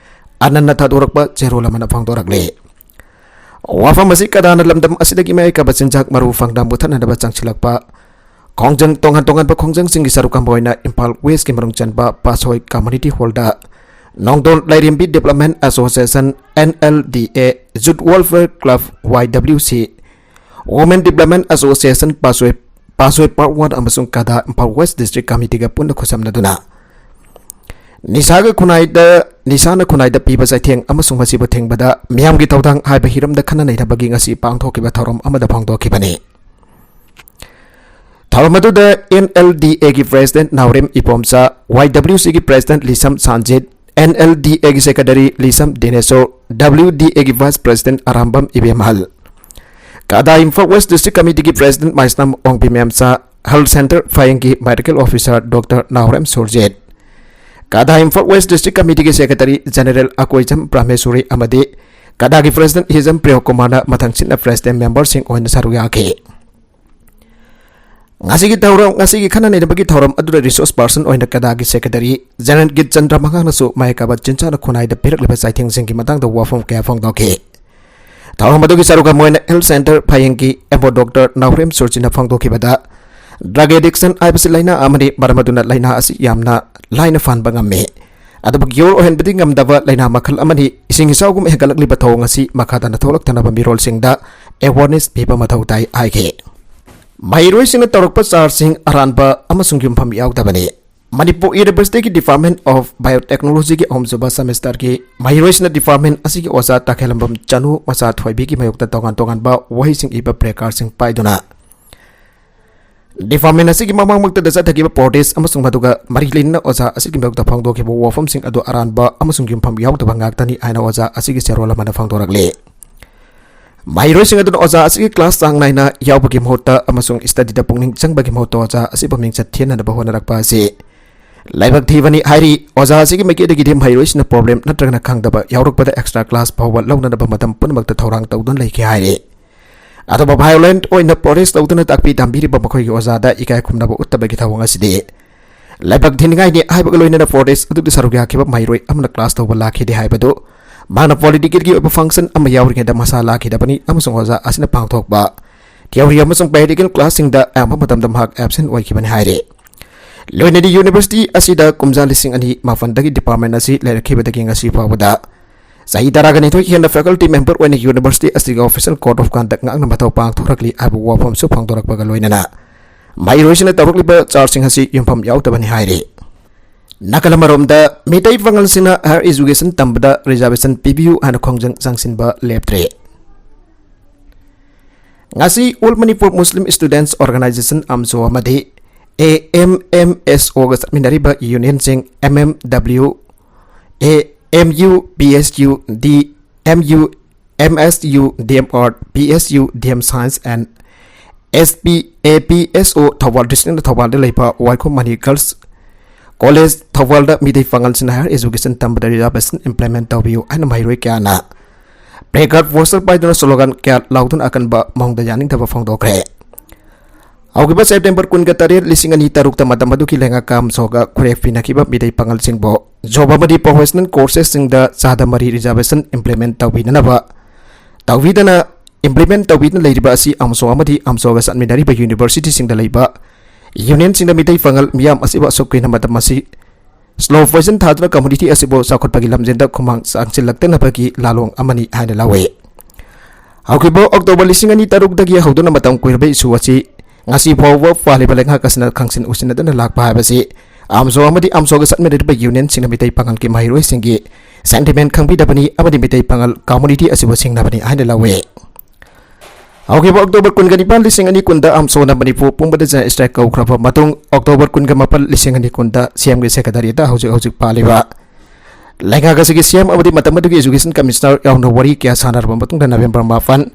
ꯑꯅꯟꯅ ꯊꯥꯗꯣꯔꯛꯄ ꯆꯦꯔꯣꯜ ꯑꯃꯅ ꯐꯣꯡꯗꯣꯔꯛꯂꯤ꯫ ꯋꯥꯐꯝ ꯑꯁꯤ ꯀꯦꯗꯥꯅ ꯂꯝꯗꯝ ꯑꯁꯤꯗꯒꯤ ꯃꯤꯑꯣꯏ ꯀꯥꯕ ꯆꯤꯟꯖꯥꯛ ꯃꯔꯨ ꯐꯪꯅ ꯃꯨꯊꯠꯅꯅꯕ ꯆꯪꯁꯤꯜꯂꯛꯄ ꯈꯣꯡꯖꯪ, ꯇꯣꯉꯥꯟ ꯇꯣꯉꯥꯟꯕ ꯈꯣꯡꯖꯪꯁꯤꯡꯒꯤ ꯁꯔꯨꯛ ꯑꯃ ꯑꯣꯏꯅ ꯏꯝꯐꯥꯜ ꯋꯦꯁꯀꯤ ꯃꯅꯨꯡ ꯆꯟꯕ ꯄꯥꯁꯣꯏ ꯀꯝꯃ꯭ꯌꯨꯅꯤꯇꯤ ꯍꯣꯜꯗ ꯅꯣꯡꯗꯣꯟ ꯂꯥꯏꯔꯦꯝꯕꯤ development association, N L D A, youth welfare club, Y W C, women development association Pasoi, Pasoi part one ꯑꯃꯁꯨꯡ ꯀꯦꯗꯥ ꯏꯝꯐꯥꯜ ꯋꯦꯁ ꯗꯤꯁꯇ꯭ꯔꯤꯛ ꯀꯃꯤꯇꯤꯒ ꯄꯨꯟꯅ ꯈꯨꯠꯁꯝꯅꯗꯨꯅ ꯅꯤꯁꯥꯒ ꯈꯨꯟꯅꯥꯏꯗ, ꯅꯤꯁꯥꯅ ꯈꯨꯟꯅꯥꯏꯗ ꯄꯤꯕ ꯆꯩꯊꯦꯡ ꯑꯃꯁꯨꯡ ꯃꯁꯤꯕꯨ ꯊꯤꯡꯕꯗ ꯃꯤꯌꯥꯝꯒꯤ ꯊꯧꯗꯥꯡ ꯍꯥꯏꯕ ꯍꯤꯔꯝꯗ ꯈꯟꯅ ꯅꯩꯅꯕꯒꯤ ꯉꯁꯤ ꯄꯥꯡꯊꯣꯛꯈꯤꯕ ꯊꯧꯔꯝ ꯑꯃꯗ ꯐꯣꯡꯗꯣꯛꯈꯤꯕꯅꯤ꯫ ꯊꯧꯔꯝ ꯑꯗꯨꯗ ꯑꯦꯟ ꯑꯦꯜ ꯗꯤ ꯑꯦꯒꯤ president Naorem Ibomcha, Y W ꯁꯤꯒꯤ president Laishram Sanjit, N L D ꯑꯦꯒꯤ secretary Laishram Dineshwor, W D ꯑꯦꯒꯤ vice president Arambam Ibemhal, CADA Imphal west district ꯀꯃꯤꯇꯤꯒꯤ president Maisnam Ongbi Memcha, health centre ꯐꯌꯦꯡꯒꯤ medical officer doctor Naorem Surjit, CADA Imphal west district ꯀꯃꯤꯇꯤꯒꯤ ꯁꯦꯀ꯭ꯔꯦꯇꯔꯤ ꯖꯦꯅꯔꯦꯜ ꯑꯀꯣꯏꯖꯝ ꯄ꯭ꯔꯃꯦꯁꯣꯔꯤ ꯑꯃꯗꯤ ꯀꯦꯗꯥꯒꯤ ꯄ꯭ꯔꯦꯁꯤꯗꯦꯟꯠ ꯍꯤꯖꯝ ꯄ꯭ꯔꯤꯌꯣꯀꯨꯃꯥꯔꯅ ꯃꯊꯪꯁꯤꯠꯅ ꯄ꯭ꯔꯦꯁꯤꯗꯦꯟꯠ ꯃꯦꯝꯕꯔꯁꯤꯡ ꯑꯣꯏꯅ ꯁꯔꯨꯛ ꯌꯥꯈꯤ꯫ ꯉꯁꯤꯒꯤ ꯊꯧꯔꯝ, ꯉꯁꯤꯒꯤ ꯈꯟꯅ ꯅꯩꯅꯕꯒꯤ ꯊꯧꯔꯝ ꯑꯗꯨꯗ ꯔꯤꯁꯣꯔꯁ ꯄꯥꯔꯁꯟ ꯑꯣꯏꯅ ꯀꯦꯗꯥꯒꯤ ꯁꯦꯀ꯭ꯔꯦꯇꯔꯤ ꯖꯦꯅꯔꯦꯜ ꯒꯤꯠ ꯆꯟꯗ꯭ꯔ ꯃꯉꯥꯡꯅꯁꯨ ꯃꯥꯏ ꯀꯥꯕ ꯆꯤꯟꯖꯥꯛꯅ ꯈꯨꯟꯅꯥꯏꯗ ꯄꯤꯔꯛꯂꯤꯕ ꯆꯩꯊꯦꯡꯁꯤꯡꯒꯤ ꯃꯇꯥꯡꯗ ꯋꯥꯐꯝ ꯀꯌꯥ ꯐꯣꯡꯗꯣꯛꯈꯤ꯫ ꯊꯧꯔꯝ ꯑꯗꯨꯒꯤ ꯁꯔꯨꯛ ꯑꯃ ꯑꯣꯏꯅ health centre ꯐꯌꯦꯡꯒꯤ M O doctor ꯅꯥꯎꯔꯦꯝ ꯁꯨꯔꯖꯤꯠꯅ ꯐꯣꯡꯗꯣꯛꯈꯤꯕꯗ, ꯗ꯭ꯔꯒ ꯑꯦꯗꯤꯛꯁꯟ ꯍꯥꯏꯕꯁꯤ ꯂꯥꯏꯅꯥ ꯑꯃꯅꯤ, ꯃꯔꯝ ꯑꯗꯨꯅ ꯂꯥꯏꯅꯥ ꯑꯁꯤ ꯌꯥꯝꯅ ꯂꯥꯏꯅ ꯐꯍꯟꯕ ꯉꯝꯃꯤ꯫ ꯑꯗꯨꯕꯨ ꯀ꯭ꯌꯣꯔ ꯑꯣꯏꯍꯟꯕꯗꯤ ꯉꯝꯗꯕ ꯂꯥꯏꯅꯥ ꯃꯈꯜ ꯑꯃꯅꯤ꯫ ꯏꯁꯤꯡ ꯏꯆꯥꯎꯒꯨꯝꯕ ꯍꯦꯟꯒꯠꯂꯛꯂꯤꯕ ꯊꯧꯑꯣꯡ ꯑꯁꯤ ꯃꯈꯥ ꯇꯥꯅ ꯊꯣꯛꯂꯛꯇꯅꯕ ꯃꯤꯔꯣꯜꯁꯤꯡꯗ ꯑꯦꯋꯥꯔꯅꯦꯁ ꯄꯤꯕ ꯃꯊꯧ ꯇꯥꯏ ꯍꯥꯏꯈꯤ꯫ ꯃꯍꯩꯔꯣꯏꯁꯤꯡꯅ ꯇꯧꯔꯛꯄ ꯆꯥꯔꯖꯁꯤꯡ ꯑꯔꯥꯟꯕ ꯑꯃꯁꯨꯡ ꯌꯨꯝꯐꯝ ꯌꯥꯎꯗꯕꯅꯤ꯫ ꯃꯅꯤꯄꯨꯔ ꯌꯨꯅꯤꯚꯔꯁꯤꯇꯤꯒꯤ Department of Biotechnologyꯒꯤ ꯑꯍꯨꯝꯁꯨꯕ semesterꯒꯤ ꯃꯍꯩꯔꯣꯏꯁꯤꯡꯅ department ꯑꯁꯤꯒꯤ ꯑꯣꯖꯥ ꯇꯈꯦꯜꯂꯝꯕꯝ ꯆꯅꯨ ꯃꯆꯥ ꯊꯣꯏꯕꯤꯒꯤ ꯃꯥꯌꯣꯛꯇ ꯇꯣꯉꯥꯟ ꯇꯣꯉꯥꯟꯕ ꯋꯥꯍꯩꯁꯤꯡ ꯏꯕ placardꯁꯤꯡ ꯄꯥꯏꯗꯨꯅ department ꯑꯁꯤꯒꯤ ꯃꯃꯥꯡꯃꯛꯇꯗ ꯆꯠꯊꯈꯤꯕ protest ꯑꯃꯁꯨꯡ ꯃꯗꯨꯒ ꯃꯔꯤ ꯂꯩꯅꯅ ꯑꯣꯖꯥ ꯑꯁꯤꯒꯤ ꯃꯥꯌꯣꯛꯇ ꯐꯣꯡꯗꯣꯛꯈꯤꯕ ꯋꯥꯐꯝꯁꯤꯡ ꯑꯗꯨ ꯑꯔꯥꯟꯕ ꯑꯃꯁꯨꯡ ꯌꯨꯝꯐꯝ ꯌꯥꯎꯗꯕ ꯉꯥꯛꯇꯅꯤ ꯍꯥꯏꯅ ꯑꯣꯖꯥ ꯑꯁꯤꯒꯤ ꯆꯦꯔꯣꯜ ꯑꯃꯅ ꯐꯣꯡꯗꯣꯔꯛꯂꯤ꯫ ꯃꯍꯩꯔꯣꯏꯁꯤꯡ ꯑꯗꯨꯅ ꯑꯣꯖꯥ ꯑꯁꯤꯒꯤ class ꯆꯥꯡ ꯅꯥꯏꯅ ꯌꯥꯎꯕꯒꯤ ꯃꯍꯨꯠꯇ ꯑꯃꯁꯨꯡ studyꯗ ꯄꯨꯛꯅꯤꯡ ꯆꯪꯕꯒꯤ ꯃꯍꯨꯠꯇ ꯑꯣꯖꯥ ꯑꯁꯤꯕꯨ ꯃꯤꯡꯆꯠ ꯊꯤꯍꯟꯅꯕ ꯍꯣꯠꯅꯔꯛꯄ ꯑꯁꯤ ꯂꯥꯏꯕꯛ ꯊꯤꯕꯅꯤ ꯍꯥꯏꯔꯤ꯫ ꯑꯣꯖꯥ ꯑꯁꯤꯒꯤ ꯃꯥꯏꯀꯩꯗꯒꯤꯗꯤ ꯃꯍꯩꯔꯣꯏꯁꯤꯡꯅ problem ꯅꯠꯇ꯭ꯔꯒꯅ ꯈꯪꯗꯕ ꯌꯥꯎꯔꯛꯄꯗ extra class ꯐꯥꯎꯕ ꯂꯧꯅꯅꯕ ꯃꯇꯝ ꯄꯨꯝꯅꯃꯛꯇ ꯊꯧꯔꯥꯡ ꯇꯧꯗꯨꯅ ꯂꯩꯈꯤ ꯍꯥꯏꯔꯤ꯫ ꯑꯗꯨꯕꯨ violent ꯑꯣꯏꯅ protest ꯇꯧꯗꯨꯅ ꯇꯥꯛꯄꯤ ꯇꯝꯕꯤꯔꯤꯕ ꯃꯈꯣꯏꯒꯤ ꯑꯣꯖꯥꯗ ꯏꯀꯥꯏ ꯈꯨꯝꯅꯕ ꯎꯠꯇꯕꯒꯤ ꯊꯧꯑꯣꯡ ꯑꯁꯤꯗꯤ ꯂꯥꯏꯕꯛ ꯊꯤꯅꯤꯡꯉꯥꯏꯅꯤ ꯍꯥꯏꯕꯒ ꯂꯣꯏꯅꯅ protest ꯑꯗꯨꯗ ꯁꯔꯨꯛ ꯌꯥꯈꯤꯕ ꯃꯍꯩꯔꯣꯏ ꯑꯃꯅ class ꯇꯧꯕ ꯂꯥꯛꯈꯤꯗꯦ ꯍꯥꯏꯕꯗꯨ ꯃꯍꯥꯛꯅ politicalꯒꯤ ꯑꯣꯏꯕ function ꯑꯃ ꯌꯥꯎꯔꯤꯉꯩꯗ ꯃꯁꯥ ꯂꯥꯛꯈꯤꯗꯕꯅꯤ ꯑꯃꯁꯨꯡ ꯑꯣꯖꯥ ꯑꯁꯤꯅ ꯄꯥꯡꯊꯣꯛꯄ theory ꯑꯃꯁꯨꯡ practical classꯁꯤꯡꯗ ꯑꯌꯥꯝꯕ ꯃꯇꯝꯗ ꯃꯍꯥꯛ absent ꯑꯣꯏꯈꯤꯕꯅꯤ ꯍꯥꯏꯔꯤ꯫ ꯂꯣꯏꯅꯗꯤ university ꯑꯁꯤꯗ ꯀꯨꯝꯖꯥ ꯂꯤꯁꯤꯡ ꯑꯅꯤ ꯃꯥꯄꯟꯗꯒꯤ department ꯑꯁꯤ ꯂꯩꯔꯛꯈꯤꯕꯗꯒꯤ ꯉꯁꯤ ꯐꯥꯎꯕꯗ ꯆꯍꯤ ꯇꯔꯥꯒ ꯅꯤꯊꯣꯏ ꯍꯦꯟꯅ faculty member ꯑꯣꯏꯅ university ꯑꯁꯤꯒꯤ official code of conduct ꯉꯥꯛꯅ ꯃꯊꯧ ꯄꯥꯡꯊꯣꯔꯛꯂꯤ ꯍꯥꯏꯕ ꯋꯥꯐꯝꯁꯨ ꯐꯣꯡꯗꯣꯔꯛꯄꯒ ꯂꯣꯏꯅꯅ ꯃꯍꯩꯔꯣꯏꯁꯤꯡꯅ ꯇꯧꯔꯛꯂꯤꯕ chargeꯁꯤꯡ ꯑꯁꯤ ꯌꯨꯝꯐꯝ ꯌꯥꯎꯗꯕꯅꯤ ꯍꯥꯏꯔꯤ꯫ ꯅꯥꯀꯜ ꯑꯃꯔꯣꯝꯗ ꯃꯤꯇꯩ ꯄꯥꯉꯜꯁꯤꯡꯅ higher education ꯇꯝꯕꯗ reservation ꯄꯤꯕꯤꯌꯨ ꯍꯥꯏꯅ ꯈꯣꯡꯖꯪ ꯆꯪꯁꯤꯟꯕ ꯂꯦꯞꯇ꯭ꯔꯤ꯫ ꯉꯁꯤ All Manipur Muslim Students Organisation, ꯑꯝꯁꯣ, ꯑꯃꯗꯤ AMMSOꯒ ꯆꯠꯃꯤꯟꯅꯔꯤꯕ unionꯁꯤꯡ M M W, A, M U, P S U, D, M U, M S U, D M Art, P S U, D M Science and S P A P S O Thoubal districtꯅ ꯊꯧꯕꯥꯜꯗ ꯂꯩꯕ ꯋꯥꯏꯈꯣꯝ money Girls College ꯊꯧꯕꯥꯜꯗ Meitei ꯄꯥꯉꯜꯁꯤꯡꯅ higher education ꯇꯝꯕꯗ reservation implement ꯇꯧꯕꯤꯌꯨ ꯍꯥꯏꯅ ꯃꯍꯩꯔꯣꯏ ꯀꯌꯥꯅ placard, poster ꯄꯥꯏꯗꯨꯅ slogan ꯀꯌꯥ ꯂꯥꯎꯗꯨꯅ ꯑꯀꯟꯕ ꯃꯑꯣꯡꯗ ꯌꯥꯅꯤꯡꯗꯕ ꯐꯣꯡꯗꯣꯛꯈ꯭ꯔꯦ꯫ ꯍꯧꯈꯤꯕ September ꯀꯨꯟꯒ ꯇꯔꯦꯠ, ꯂꯤꯁꯤꯡ ꯑꯅꯤ ꯇꯔꯨꯛꯇ ꯃꯇꯝ ꯑꯗꯨꯒꯤ ꯂꯩꯉꯥꯛꯀ ꯑꯝꯁꯣꯒ ꯈꯨꯔꯦꯞ ꯄꯤꯅꯈꯤꯕ ꯃꯤꯇꯩ ꯄꯥꯉꯜꯁꯤꯡꯕꯨ job ꯑꯃꯗꯤ professional coursesꯁꯤꯡꯗ ꯆꯥꯗ ꯃꯔꯤ reservation implement ꯇꯧꯕꯤꯅꯅꯕ, ꯇꯧꯕꯤꯗꯅ implement ꯇꯧꯕꯤꯗꯨꯅ ꯂꯩꯔꯤꯕ ꯑꯁꯤ ꯑꯝꯁꯣ ꯑꯃꯗꯤ ꯑꯝꯁꯣꯒ ꯆꯠꯃꯤꯟꯅꯔꯤꯕ universityꯁꯤꯡꯗ ꯂꯩꯕ unionꯁꯤꯡꯗ ꯃꯤꯇꯩ ꯄꯥꯉꯜ ꯃꯤꯌꯥꯝ ꯑꯁꯤꯕꯨ ꯑꯁꯨꯛ ꯀꯨꯏꯅ ꯃꯇꯝ ꯑꯁꯤ slow poison ꯊꯥꯗꯨꯅ community ꯑꯁꯤꯕꯨ ꯆꯥꯎꯈꯠꯄꯒꯤ ꯂꯝꯖꯦꯜꯗ ꯈꯨꯃꯥꯡ ꯆꯥꯡꯁꯤꯜꯂꯛꯇꯅꯕꯒꯤ ꯂꯥꯂꯣꯡ ꯑꯃꯅꯤ ꯍꯥꯏꯅ ꯂꯧꯏ꯫ ꯍꯧꯈꯤꯕ October ꯂꯤꯁꯤꯡ ꯑꯅꯤ ꯇꯔꯨꯛꯇꯒꯤ ꯍꯧꯗꯨꯅ ꯃꯇꯝ ꯀꯨꯏꯔꯕ issue ꯑꯁꯤ ꯉꯁꯤ ꯐꯥꯎꯕ ꯄꯥꯜꯂꯤꯕ ꯂꯩꯉꯥꯛ ꯑꯁꯤꯅ ꯈꯪꯁꯤꯟ ꯎꯁꯤꯟꯅꯗꯨꯅ ꯂꯥꯛꯄ ꯍꯥꯏꯕꯁꯤ ꯑꯥꯝꯁꯣ ꯑꯃꯗꯤ ꯑꯥꯝꯁꯣꯒ ꯆꯠꯃꯤꯟꯅꯔꯤꯕ ꯌꯨꯅꯤꯌꯟꯁꯤꯡꯅ ꯃꯤꯇꯩ ꯄꯥꯉꯜꯒꯤ ꯃꯍꯩꯔꯣꯏꯁꯤꯡꯒꯤ ꯁꯦꯟꯇꯤꯃꯦꯟ ꯈꯪꯕꯤꯗꯕꯅꯤ ꯑꯃꯗꯤ ꯃꯤꯇꯩ ꯄꯥꯉꯜ ꯀꯝꯃꯨꯅꯤꯇꯤ ꯑꯁꯤꯕꯨ ꯁꯤꯡꯅꯕꯅꯤ ꯍꯥꯏꯅ ꯂꯧꯏ꯫ ꯍꯧꯈꯤꯕ ꯑꯣꯛꯇꯣꯕꯔ ꯀꯨꯟꯒ ꯅꯤꯄꯥꯟ, ꯂꯤꯁꯤꯡ ꯑꯅꯤ ꯀꯨꯟꯗ ꯑꯥꯝꯁꯣꯅ ꯃꯅꯤꯄꯨꯔ ꯄꯨꯝꯕꯗ ꯖꯦꯅꯔꯦꯜ ꯁ꯭ꯇ꯭ꯔꯥꯏꯛ ꯀꯧꯈ꯭ꯔꯕ ꯃꯇꯨꯡ, ꯑꯣꯛꯇꯣꯕꯔ ꯀꯨꯟꯒ ꯃꯥꯄꯟ, ꯂꯤꯁꯤꯡ ꯑꯅꯤ ꯀꯨꯟꯗ ꯁꯤ ꯑꯦꯝꯒꯤ ꯁꯦꯀ꯭ꯔꯦꯇꯔꯤꯌꯦꯠꯇ ꯍꯧꯖꯤꯛ ꯍꯧꯖꯤꯛ ꯄꯥꯜꯂꯤꯕ ꯂꯩꯉꯥꯛ ꯑꯁꯤꯒꯤ ꯁꯤ ꯑꯦꯝ ꯑꯃꯗꯤ ꯃꯇꯝ ꯑꯗꯨꯒꯤ ꯏꯖꯨꯀꯦꯁꯟ ꯀꯃꯤꯁꯅꯔ ꯌꯥꯎꯅ ꯋꯥꯔꯤ ꯀꯌꯥ ꯁꯥꯟꯅꯔꯕ ꯃꯇꯨꯡꯗ, ꯅꯕꯦꯝꯕꯔ ꯃꯥꯄꯟ,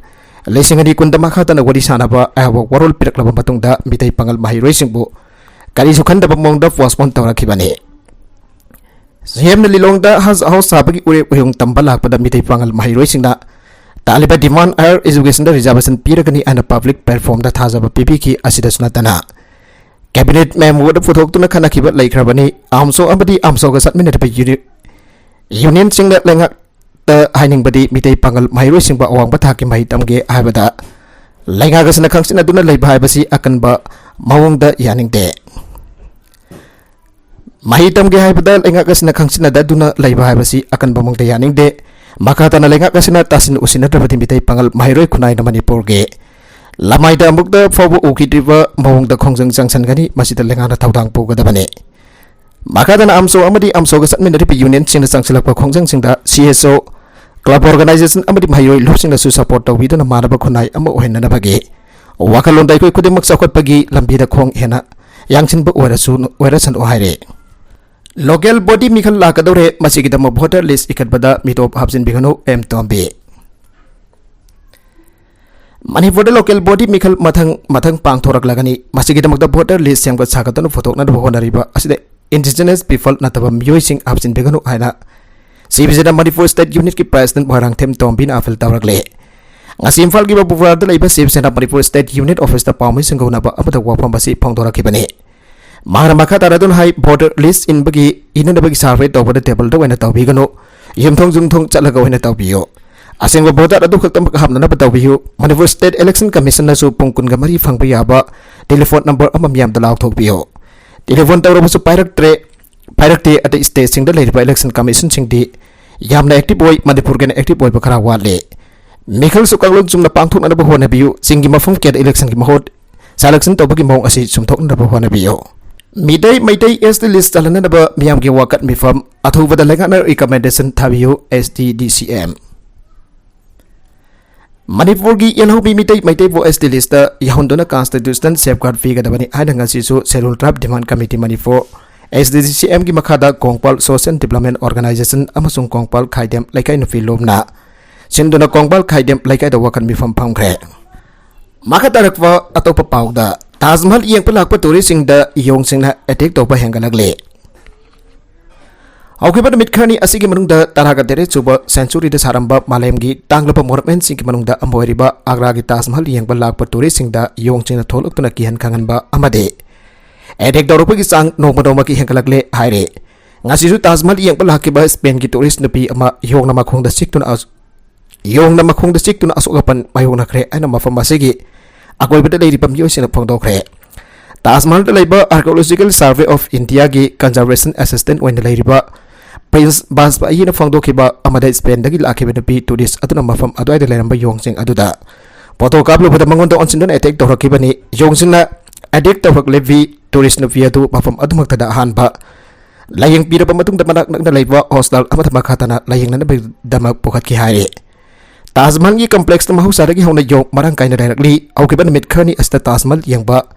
ꯂꯤꯁꯤꯡ ꯑꯅꯤ ꯀꯨꯟꯗ ꯃꯈꯥ ꯇꯥꯅ ꯋꯥꯔꯤ ꯁꯥꯟꯅꯕ ꯑꯌꯥꯕ ꯋꯥꯔꯣꯜ ꯄꯤꯔꯛꯂꯕ ꯃꯇꯨꯡꯗ, ꯃꯤꯇꯩ ꯄꯥꯉꯜ ꯃꯍꯩꯔꯣꯏꯁꯤꯡꯕꯨ ꯀꯔꯤꯁꯨ ꯈꯟꯗꯕ ꯃꯑꯣꯡꯗ ꯄꯣꯁꯄꯣꯟ ꯇꯧꯔꯛꯈꯤꯕꯅꯤ꯫ ꯁꯤ ꯑꯦꯝꯅ ꯂꯤꯂꯣꯡꯗ ꯍꯖ ꯍꯥꯎꯁ ꯁꯥꯕꯒꯤ ꯎꯔꯦꯞ ꯎꯌꯨꯡ ꯇꯝꯕ ꯂꯥꯛꯄꯗ ꯃꯤꯇꯩ ꯄꯥꯉꯜ ꯃꯍꯩꯔꯣꯏꯁꯤꯡꯅ ꯇꯥꯜꯂꯤꯕ ꯗꯤꯃꯥꯟ ꯍꯥꯌꯔ ꯏꯖꯨꯀꯦꯁꯟꯗ ꯔꯤꯖꯥꯔꯕꯦꯁꯟ ꯄꯤꯔꯒꯅꯤ ꯍꯥꯏꯅ ꯄꯕ꯭ꯂꯤꯛ ꯄ꯭ꯂꯦꯠꯐꯣꯝꯗ ꯊꯥꯖꯕ ꯄꯤꯕꯤꯈꯤ꯫ ꯑꯁꯤꯗꯁꯨ ꯅꯠꯇꯅ, ꯀꯦꯕꯤꯅꯦꯠ ꯃꯦꯃꯣꯗ ꯄꯨꯊꯣꯛꯇꯨꯅ ꯈꯟꯅꯈꯤꯕ ꯂꯩꯈ꯭ꯔꯕꯅꯤ꯫ ꯑꯥꯝꯁꯣ ꯑꯃꯗꯤ ꯑꯥꯝꯁꯣꯒ ꯆꯠꯃꯤꯟꯅꯔꯤꯕ ꯌꯨꯅꯤ-, ꯌꯨꯅꯤꯌꯟꯁꯤꯡꯅ ꯂꯩꯉꯥꯛꯇ ꯍꯥꯏꯅꯤꯡꯕꯗꯤ ꯃꯤꯇꯩ ꯄꯥꯉꯜ ꯃꯍꯩꯔꯣꯏꯁꯤꯡꯕꯨ ꯑꯋꯥꯡꯕ ꯊꯥꯛꯀꯤ ꯃꯍꯩ ꯇꯝꯒꯦ ꯍꯥꯏꯕꯗ ꯂꯩꯉꯥꯛ ꯑꯁꯤꯅ ꯈꯪꯆꯤꯟꯅꯗꯨꯅ ꯂꯩꯕ ꯍꯥꯏꯕꯁꯤ ꯑꯀꯟꯕ ꯃꯑꯣꯡꯗ ꯌꯥꯅꯤꯡꯗꯦ꯫ ꯃꯍꯩ ꯇꯝꯒꯦ ꯍꯥꯏꯕꯗ ꯂꯩꯉꯥꯛ ꯑꯁꯤꯅ ꯈꯪꯆꯤꯟꯅꯗꯨꯅ ꯂꯩꯕ ꯍꯥꯏꯕꯁꯤ ꯑꯀꯟꯕ ꯃꯑꯣꯡꯗ ꯌꯥꯅꯤꯡꯗꯦ꯫ ꯃꯈꯥ ꯇꯥꯅ ꯂꯩꯉꯥꯛ ꯑꯁꯤꯅ ꯇꯥꯁꯤꯟ ꯎꯁꯤꯟꯅꯗ꯭ꯔꯕꯗꯤ ꯃꯤꯇꯩ ꯄꯥꯉꯜ ꯃꯍꯩꯔꯣꯏ ꯈꯨꯟꯅꯥꯏꯅ ꯃꯅꯤꯄꯨꯔꯒꯤ ꯂꯃꯥꯏꯗ ꯑꯃꯨꯛꯇ ꯐꯥꯎꯕ ꯎꯈꯤꯗ꯭ꯔꯤꯕ ꯃꯑꯣꯡꯗ ꯈꯣꯡꯖꯪ ꯆꯪꯁꯤꯟꯒꯅꯤ꯫ ꯃꯁꯤꯗ ꯂꯩꯉꯥꯛꯅ ꯊꯧꯗꯥꯡ ꯄꯨꯒꯗꯕꯅꯤ꯫ ꯃꯈꯥ ꯇꯥꯅ ꯑꯥꯝꯁꯣ ꯑꯃꯗꯤ ꯑꯥꯝꯁꯣꯒ ꯆꯠꯃꯤꯟꯅꯔꯤꯕ ꯌꯨꯅꯤꯌꯟꯁꯤꯡꯅ ꯆꯪꯁꯤꯜꯂꯛꯄ ꯈꯣꯡꯖꯪꯁꯤꯡꯗ ꯁꯤ ꯑꯦꯁ ꯑꯣ, ꯀ꯭ꯂꯕ ꯑꯣꯔꯒꯅꯥꯏꯖꯦꯁꯟ ꯑꯃꯗꯤ ꯃꯍꯩꯔꯣꯏ ꯂꯨꯞꯁꯤꯡꯅꯁꯨ ꯁꯄꯣꯔꯠ ꯇꯧꯕꯤꯗꯨꯅ ꯃꯥꯟꯅꯕ ꯈꯨꯟꯅꯥꯏ ꯑꯃ ꯑꯣꯏꯍꯟꯅꯅꯕꯒꯤ ꯋꯥꯈꯜꯂꯣꯟꯗ ꯑꯩꯈꯣꯏ ꯈꯨꯗꯤꯡꯃꯛ ꯆꯥꯎꯈꯠꯄꯒꯤ ꯂꯝꯕꯤꯗ ꯈꯣꯡ ꯍꯦꯟꯅ ꯌꯥꯡꯁꯤꯟꯕ ꯑꯣꯏꯔꯁꯨ, ꯑꯣꯏꯔꯁꯅꯨ ꯍꯥꯏꯔꯦ꯫ ꯂꯣꯀꯦꯜ ꯕꯣꯗꯤ ꯃꯤꯈꯜ ꯂꯥꯛꯀꯗꯧꯔꯦ, ꯃꯁꯤꯒꯤꯗꯃꯛ ꯚꯣꯇꯔ ꯂꯤꯁ ꯏꯈꯠꯄꯗ ꯃꯤꯇꯣꯞ ꯍꯥꯞꯆꯤꯟꯕꯤꯒꯅꯨ, ꯑꯦꯝ ꯇꯣꯝꯕꯤ꯫ ꯃꯅꯤꯄꯨꯔꯗ ꯂꯣꯀꯦꯜ ꯕꯣꯗꯤ ꯃꯤꯈꯜ ꯃꯊꯪ ꯃꯊꯪ ꯄꯥꯡꯊꯣꯔꯛꯂꯒꯅꯤ꯫ ꯃꯁꯤꯒꯤꯗꯃꯛꯇ ꯚꯣꯇꯔ ꯂꯤꯁ ꯁꯦꯝꯒꯠ ꯁꯥꯒꯠꯇꯨꯅ ꯄꯨꯊꯣꯛꯅꯅꯕ ꯍꯣꯠꯅꯔꯤꯕ ꯑꯁꯤꯗ ꯏꯟꯗꯤꯖꯤꯅꯁ ꯄꯤꯄꯜ ꯅꯠꯇꯕ ꯃꯤꯑꯣꯏꯁꯤꯡ ꯍꯥꯞꯆꯤꯟꯕꯤꯒꯅꯨ ꯍꯥꯏꯅ ꯁꯤ ꯕꯤ ꯁꯤꯅ ꯃꯅꯤꯄꯨꯔ ꯁ꯭ꯇꯦꯠ ꯌꯨꯅꯤꯠꯀꯤ ꯄ꯭ꯔꯦꯁꯤꯗꯦꯟꯠ ꯃꯣꯏꯔꯥꯡꯊꯦꯝ ꯇꯣꯝꯕꯤꯅ ꯑꯥꯄꯤꯜ ꯇꯧꯔꯛꯂꯦ꯫ ꯉꯁꯤ ꯏꯝꯐꯥꯜꯒꯤ ꯕꯕꯨꯋꯥꯔꯗ ꯂꯩꯕ ꯁꯤꯕ ꯁꯦꯅꯥ ꯃꯅꯤꯄꯨꯔ ꯁ꯭ꯇꯦꯠ ꯌꯨꯅꯤꯠ ꯑꯣꯐꯤꯁꯇ ꯄꯥꯎꯃꯤꯁꯤꯡꯒ ꯎꯅꯕ ꯑꯃꯗ ꯋꯥꯐꯝ ꯑꯁꯤ ꯐꯣꯡꯗꯣꯔꯛꯈꯤꯕꯅꯤ꯫ ꯃꯍꯥꯛꯅ ꯃꯈꯥ ꯇꯥꯅ ꯑꯗꯨꯅ ꯍꯥꯏ, ꯚꯣꯇꯔ ꯂꯤꯁ ꯏꯟꯕꯒꯤ, ꯏꯅꯅꯕꯒꯤ ꯁꯥꯔꯚꯦ ꯇꯧꯕꯗ ꯇꯦꯕꯜꯗ ꯑꯣꯏꯅ ꯇꯧꯕꯤꯒꯅꯨ, ꯌꯨꯝꯊꯣꯡ ꯌꯨꯝꯊꯣꯡ ꯆꯠꯂꯒ ꯑꯣꯏꯅ ꯇꯧꯕꯤꯌꯨ꯫ ꯑꯁꯦꯡꯕ ꯚꯣꯇꯔ ꯑꯗꯨ ꯈꯛꯇꯃꯛ ꯍꯥꯞꯅꯅꯕ ꯇꯧꯕꯤꯌꯨ꯫ ꯃꯅꯤꯄꯨꯔ ꯁ꯭ꯇꯦꯠ ꯏꯂꯦꯛꯁꯟ ꯀꯃꯤꯁꯟꯅꯁꯨ ꯄꯨꯡ ꯀꯨꯟꯒ ꯃꯔꯤ ꯐꯪꯕ ꯌꯥꯕ ꯇꯦꯂꯤꯐꯣꯟ ꯅꯝꯕꯔ ꯑꯃ ꯃꯤꯌꯥꯝꯗ ꯂꯥꯎꯊꯣꯛꯄꯤꯌꯨ꯫ ꯇꯦꯂꯤꯐꯣꯟ ꯇꯧꯔꯕꯁꯨ ꯄꯥꯏꯔꯛꯇ꯭ꯔꯦ, ꯄꯥꯏꯔꯛꯇꯦ꯫ ꯑꯇꯩ ꯁ꯭ꯇꯦꯠꯁꯤꯡꯗ ꯂꯩꯔꯤꯕ ꯏꯂꯦꯛꯁꯟ ꯀꯃꯤꯁꯟꯁꯤꯡꯗꯤ ꯌꯥꯝꯅ ꯑꯦꯛꯇꯤꯚ ꯑꯣꯏ, ꯃꯅꯤꯄꯨꯔꯒꯤꯅ ꯑꯦꯛꯇꯤꯚ ꯑꯣꯏꯕ ꯈꯔ ꯋꯥꯠꯂꯤ꯫ ꯃꯤꯈꯜꯁꯨ ꯀꯥꯡꯂꯣꯟ ꯆꯨꯝꯅ ꯄꯥꯡꯊꯣꯛꯅꯅꯕ ꯍꯣꯠꯅꯕꯤꯌꯨ꯫ ꯆꯤꯡꯒꯤ ꯃꯐꯝ ꯀꯌꯥꯗ ꯏꯂꯦꯛꯁꯟꯒꯤ ꯃꯍꯨꯠ ꯁꯦꯂꯦꯛꯁꯟ ꯇꯧꯕꯒꯤ ꯃꯑꯣꯡ ꯑꯁꯤ ꯆꯨꯝꯊꯣꯛꯅꯅꯕ ꯍꯣꯠꯅꯕꯤꯌꯨ꯫ Meitei Meitei S T list ꯆꯜꯍꯟꯅꯕ ꯃꯤꯌꯥꯝꯒꯤ ꯋꯥꯀꯠ ꯃꯤꯐꯝ, ꯑꯊꯨꯕꯗ ꯂꯩꯉꯥꯛꯅ recommendation ꯊꯥꯕꯤꯌꯨ, S D D C M꯫ ꯃꯅꯤꯄꯨꯔꯒꯤ ꯌꯦꯜꯍꯧꯃꯤ Meitei ꯃꯩꯇꯩꯕꯨ S T list ꯌꯥꯎꯍꯟꯗꯨꯅ constitutional safeguard ꯄꯤꯒꯗꯕꯅꯤ ꯍꯥꯏꯅ ꯉꯁꯤꯁꯨ Scheduled Tribe Demand Committee Manipur, S D D C M ꯒꯤ ꯃꯈꯥꯗ ꯀꯣꯡꯄꯥꯜ Social Development Organization ꯑꯃꯁꯨꯡ ꯀꯣꯡꯄꯥꯜ ꯈꯥꯏꯗꯦꯝ ꯂꯩꯀꯥꯏ ꯅꯨꯄꯤ ꯂꯣꯝꯅ ꯁꯤꯟꯗꯨꯅ ꯀꯣꯡꯄꯥꯜ ꯈꯥꯏꯗꯦꯝ ꯂꯩꯀꯥꯏꯗ ꯋꯥꯀꯠ ꯃꯤꯐꯝ ꯐꯝꯈ꯭ꯔꯦ꯫ ꯃꯈꯥ ꯇꯥꯔꯛꯄ ꯑꯇꯣꯞꯄ ꯄꯥꯎꯗ, ꯇꯥꯖ ꯃꯍꯜ ꯌꯦꯡꯕ ꯂꯥꯛꯄ ꯇꯨꯔꯤꯁꯁꯤꯡꯗ ꯌꯣꯡꯁꯤꯡꯅ attack ꯇꯧꯕ ꯍꯦꯟꯒꯠꯂꯛꯂꯦ꯫ ꯍꯧꯈꯤꯕ ꯅꯨꯃꯤꯠ ꯈꯔꯅꯤ ꯑꯁꯤꯒꯤ ꯃꯅꯨꯡꯗ ꯇꯔꯥꯒ ꯇꯔꯦꯠ ꯁꯨꯕ century ꯗ ꯁꯥꯔꯝꯕ ꯃꯥꯂꯦꯝꯒꯤ ꯇꯥꯡꯂꯕ monument ꯁꯤꯡꯒꯤ ꯃꯅꯨꯡꯗ ꯑꯃ ꯑꯣꯏꯔꯤꯕ ꯑꯒ꯭ꯔꯥꯒꯤ ꯇꯥꯖ ꯃꯍꯜ ꯌꯦꯡꯕ ꯂꯥꯛꯄ ꯇꯨꯔꯤꯁꯁꯤꯡꯗ ꯌꯣꯡꯁꯤꯡꯅ ꯊꯣꯛꯂꯛꯇꯨꯅ ꯀꯤꯍꯟ ꯈꯪꯍꯟꯕ ꯑꯃꯗꯤ attack ꯇꯧꯔꯛꯄꯒꯤ ꯆꯥꯡ ꯅꯣꯡꯃ ꯅꯣꯡꯃꯒꯤ ꯍꯦꯟꯒꯠꯂꯛꯂꯦ ꯍꯥꯏꯔꯦ꯫ ꯉꯁꯤꯁꯨ ꯇꯥꯖ ꯃꯍꯜ ꯌꯦꯡꯕ ꯂꯥꯛꯈꯤꯕ ꯁ꯭ꯄꯦꯟꯒꯤ ꯇꯨꯔꯤꯁ ꯅꯨꯄꯤ ꯑꯃ ꯌꯣꯡꯅ ꯃꯈꯣꯡꯗ ꯆꯤꯛꯇꯨꯅ ꯑꯁ-, ꯌꯣꯡꯅ ꯃꯈꯣꯡꯗ ꯆꯤꯛꯇꯨꯅ ꯑꯁꯣꯛ ꯑꯄꯟ ꯃꯥꯌꯣꯛꯅꯈ꯭ꯔꯦ ꯍꯥꯏꯅ ꯃꯐꯝ ꯑꯁꯤꯒꯤ ꯑꯀꯣꯏꯕꯗ ꯂꯩꯔꯤꯕ ꯃꯤꯑꯣꯏꯁꯤꯡꯅ ꯐꯣꯡꯗꯣꯛꯈ꯭ꯔꯦ꯫ ꯇꯥꯖ ꯃꯍꯜꯗ ꯂꯩꯕ Archaeological Survey of India ꯒꯤ conservation assistant ꯑꯣꯏꯅ ꯂꯩꯔꯤꯕ ꯄ꯭ꯔꯤꯟꯁ ꯕꯥꯖꯄꯥꯌꯤꯅ ꯐꯣꯡꯗꯣꯛꯈꯤꯕ ꯑꯃꯗ ꯁ꯭ꯄꯦꯟꯗꯒꯤ ꯂꯥꯛꯈꯤꯕ ꯅꯨꯄꯤ ꯇꯨꯔꯤꯁ ꯑꯗꯨꯅ ꯃꯐꯝ ꯑꯗꯨꯋꯥꯏꯗ ꯂꯩꯔꯝꯕ ꯌꯣꯡꯁꯤꯡ ꯑꯗꯨꯗ ꯐꯣꯇꯣ ꯀꯥꯞꯂꯨꯕꯗ ꯃꯉꯣꯟꯗ ꯑꯣꯟꯁꯤꯟꯗꯨꯅ attack ꯇꯧꯔꯛꯈꯤꯕꯅꯤ꯫ ꯌꯣꯡꯁꯤꯡꯅ attack ꯇꯧꯔꯛꯂꯤꯕꯤ ꯇꯨꯔꯤꯁ ꯅꯨꯄꯤ ꯑꯗꯨ ꯃꯐꯝ ꯑꯗꯨꯃꯛꯇꯗ ꯑꯍꯥꯟꯕ ꯂꯥꯌꯦꯡꯕꯤꯔꯕ ꯃꯇꯨꯡꯗ ꯃꯅꯥꯛ ꯅꯛꯅ ꯂꯩꯕ hospital ꯑꯃꯗ ꯃꯈꯥ ꯇꯥꯅ ꯂꯥꯌꯦꯡꯅꯅꯕꯒꯤꯗꯃꯛ ꯄꯨꯈꯠꯈꯤ ꯍꯥꯏꯔꯤ꯫ ꯇꯥꯖ ꯃꯍꯜꯒꯤ complex ꯇ ꯃꯍꯧꯁꯥꯗꯒꯤ ꯍꯧꯅ ꯌꯣꯡ ꯃꯔꯥꯡ ꯀꯥꯏꯅ ꯂꯩꯔꯛꯂꯤ꯫ ꯍꯧꯈꯤꯕ ꯅꯨꯃꯤꯠ ꯈꯔꯅꯤ ꯑꯁꯤꯗ ꯇꯥꯖ ꯃꯍꯜ ꯌꯦꯡꯕ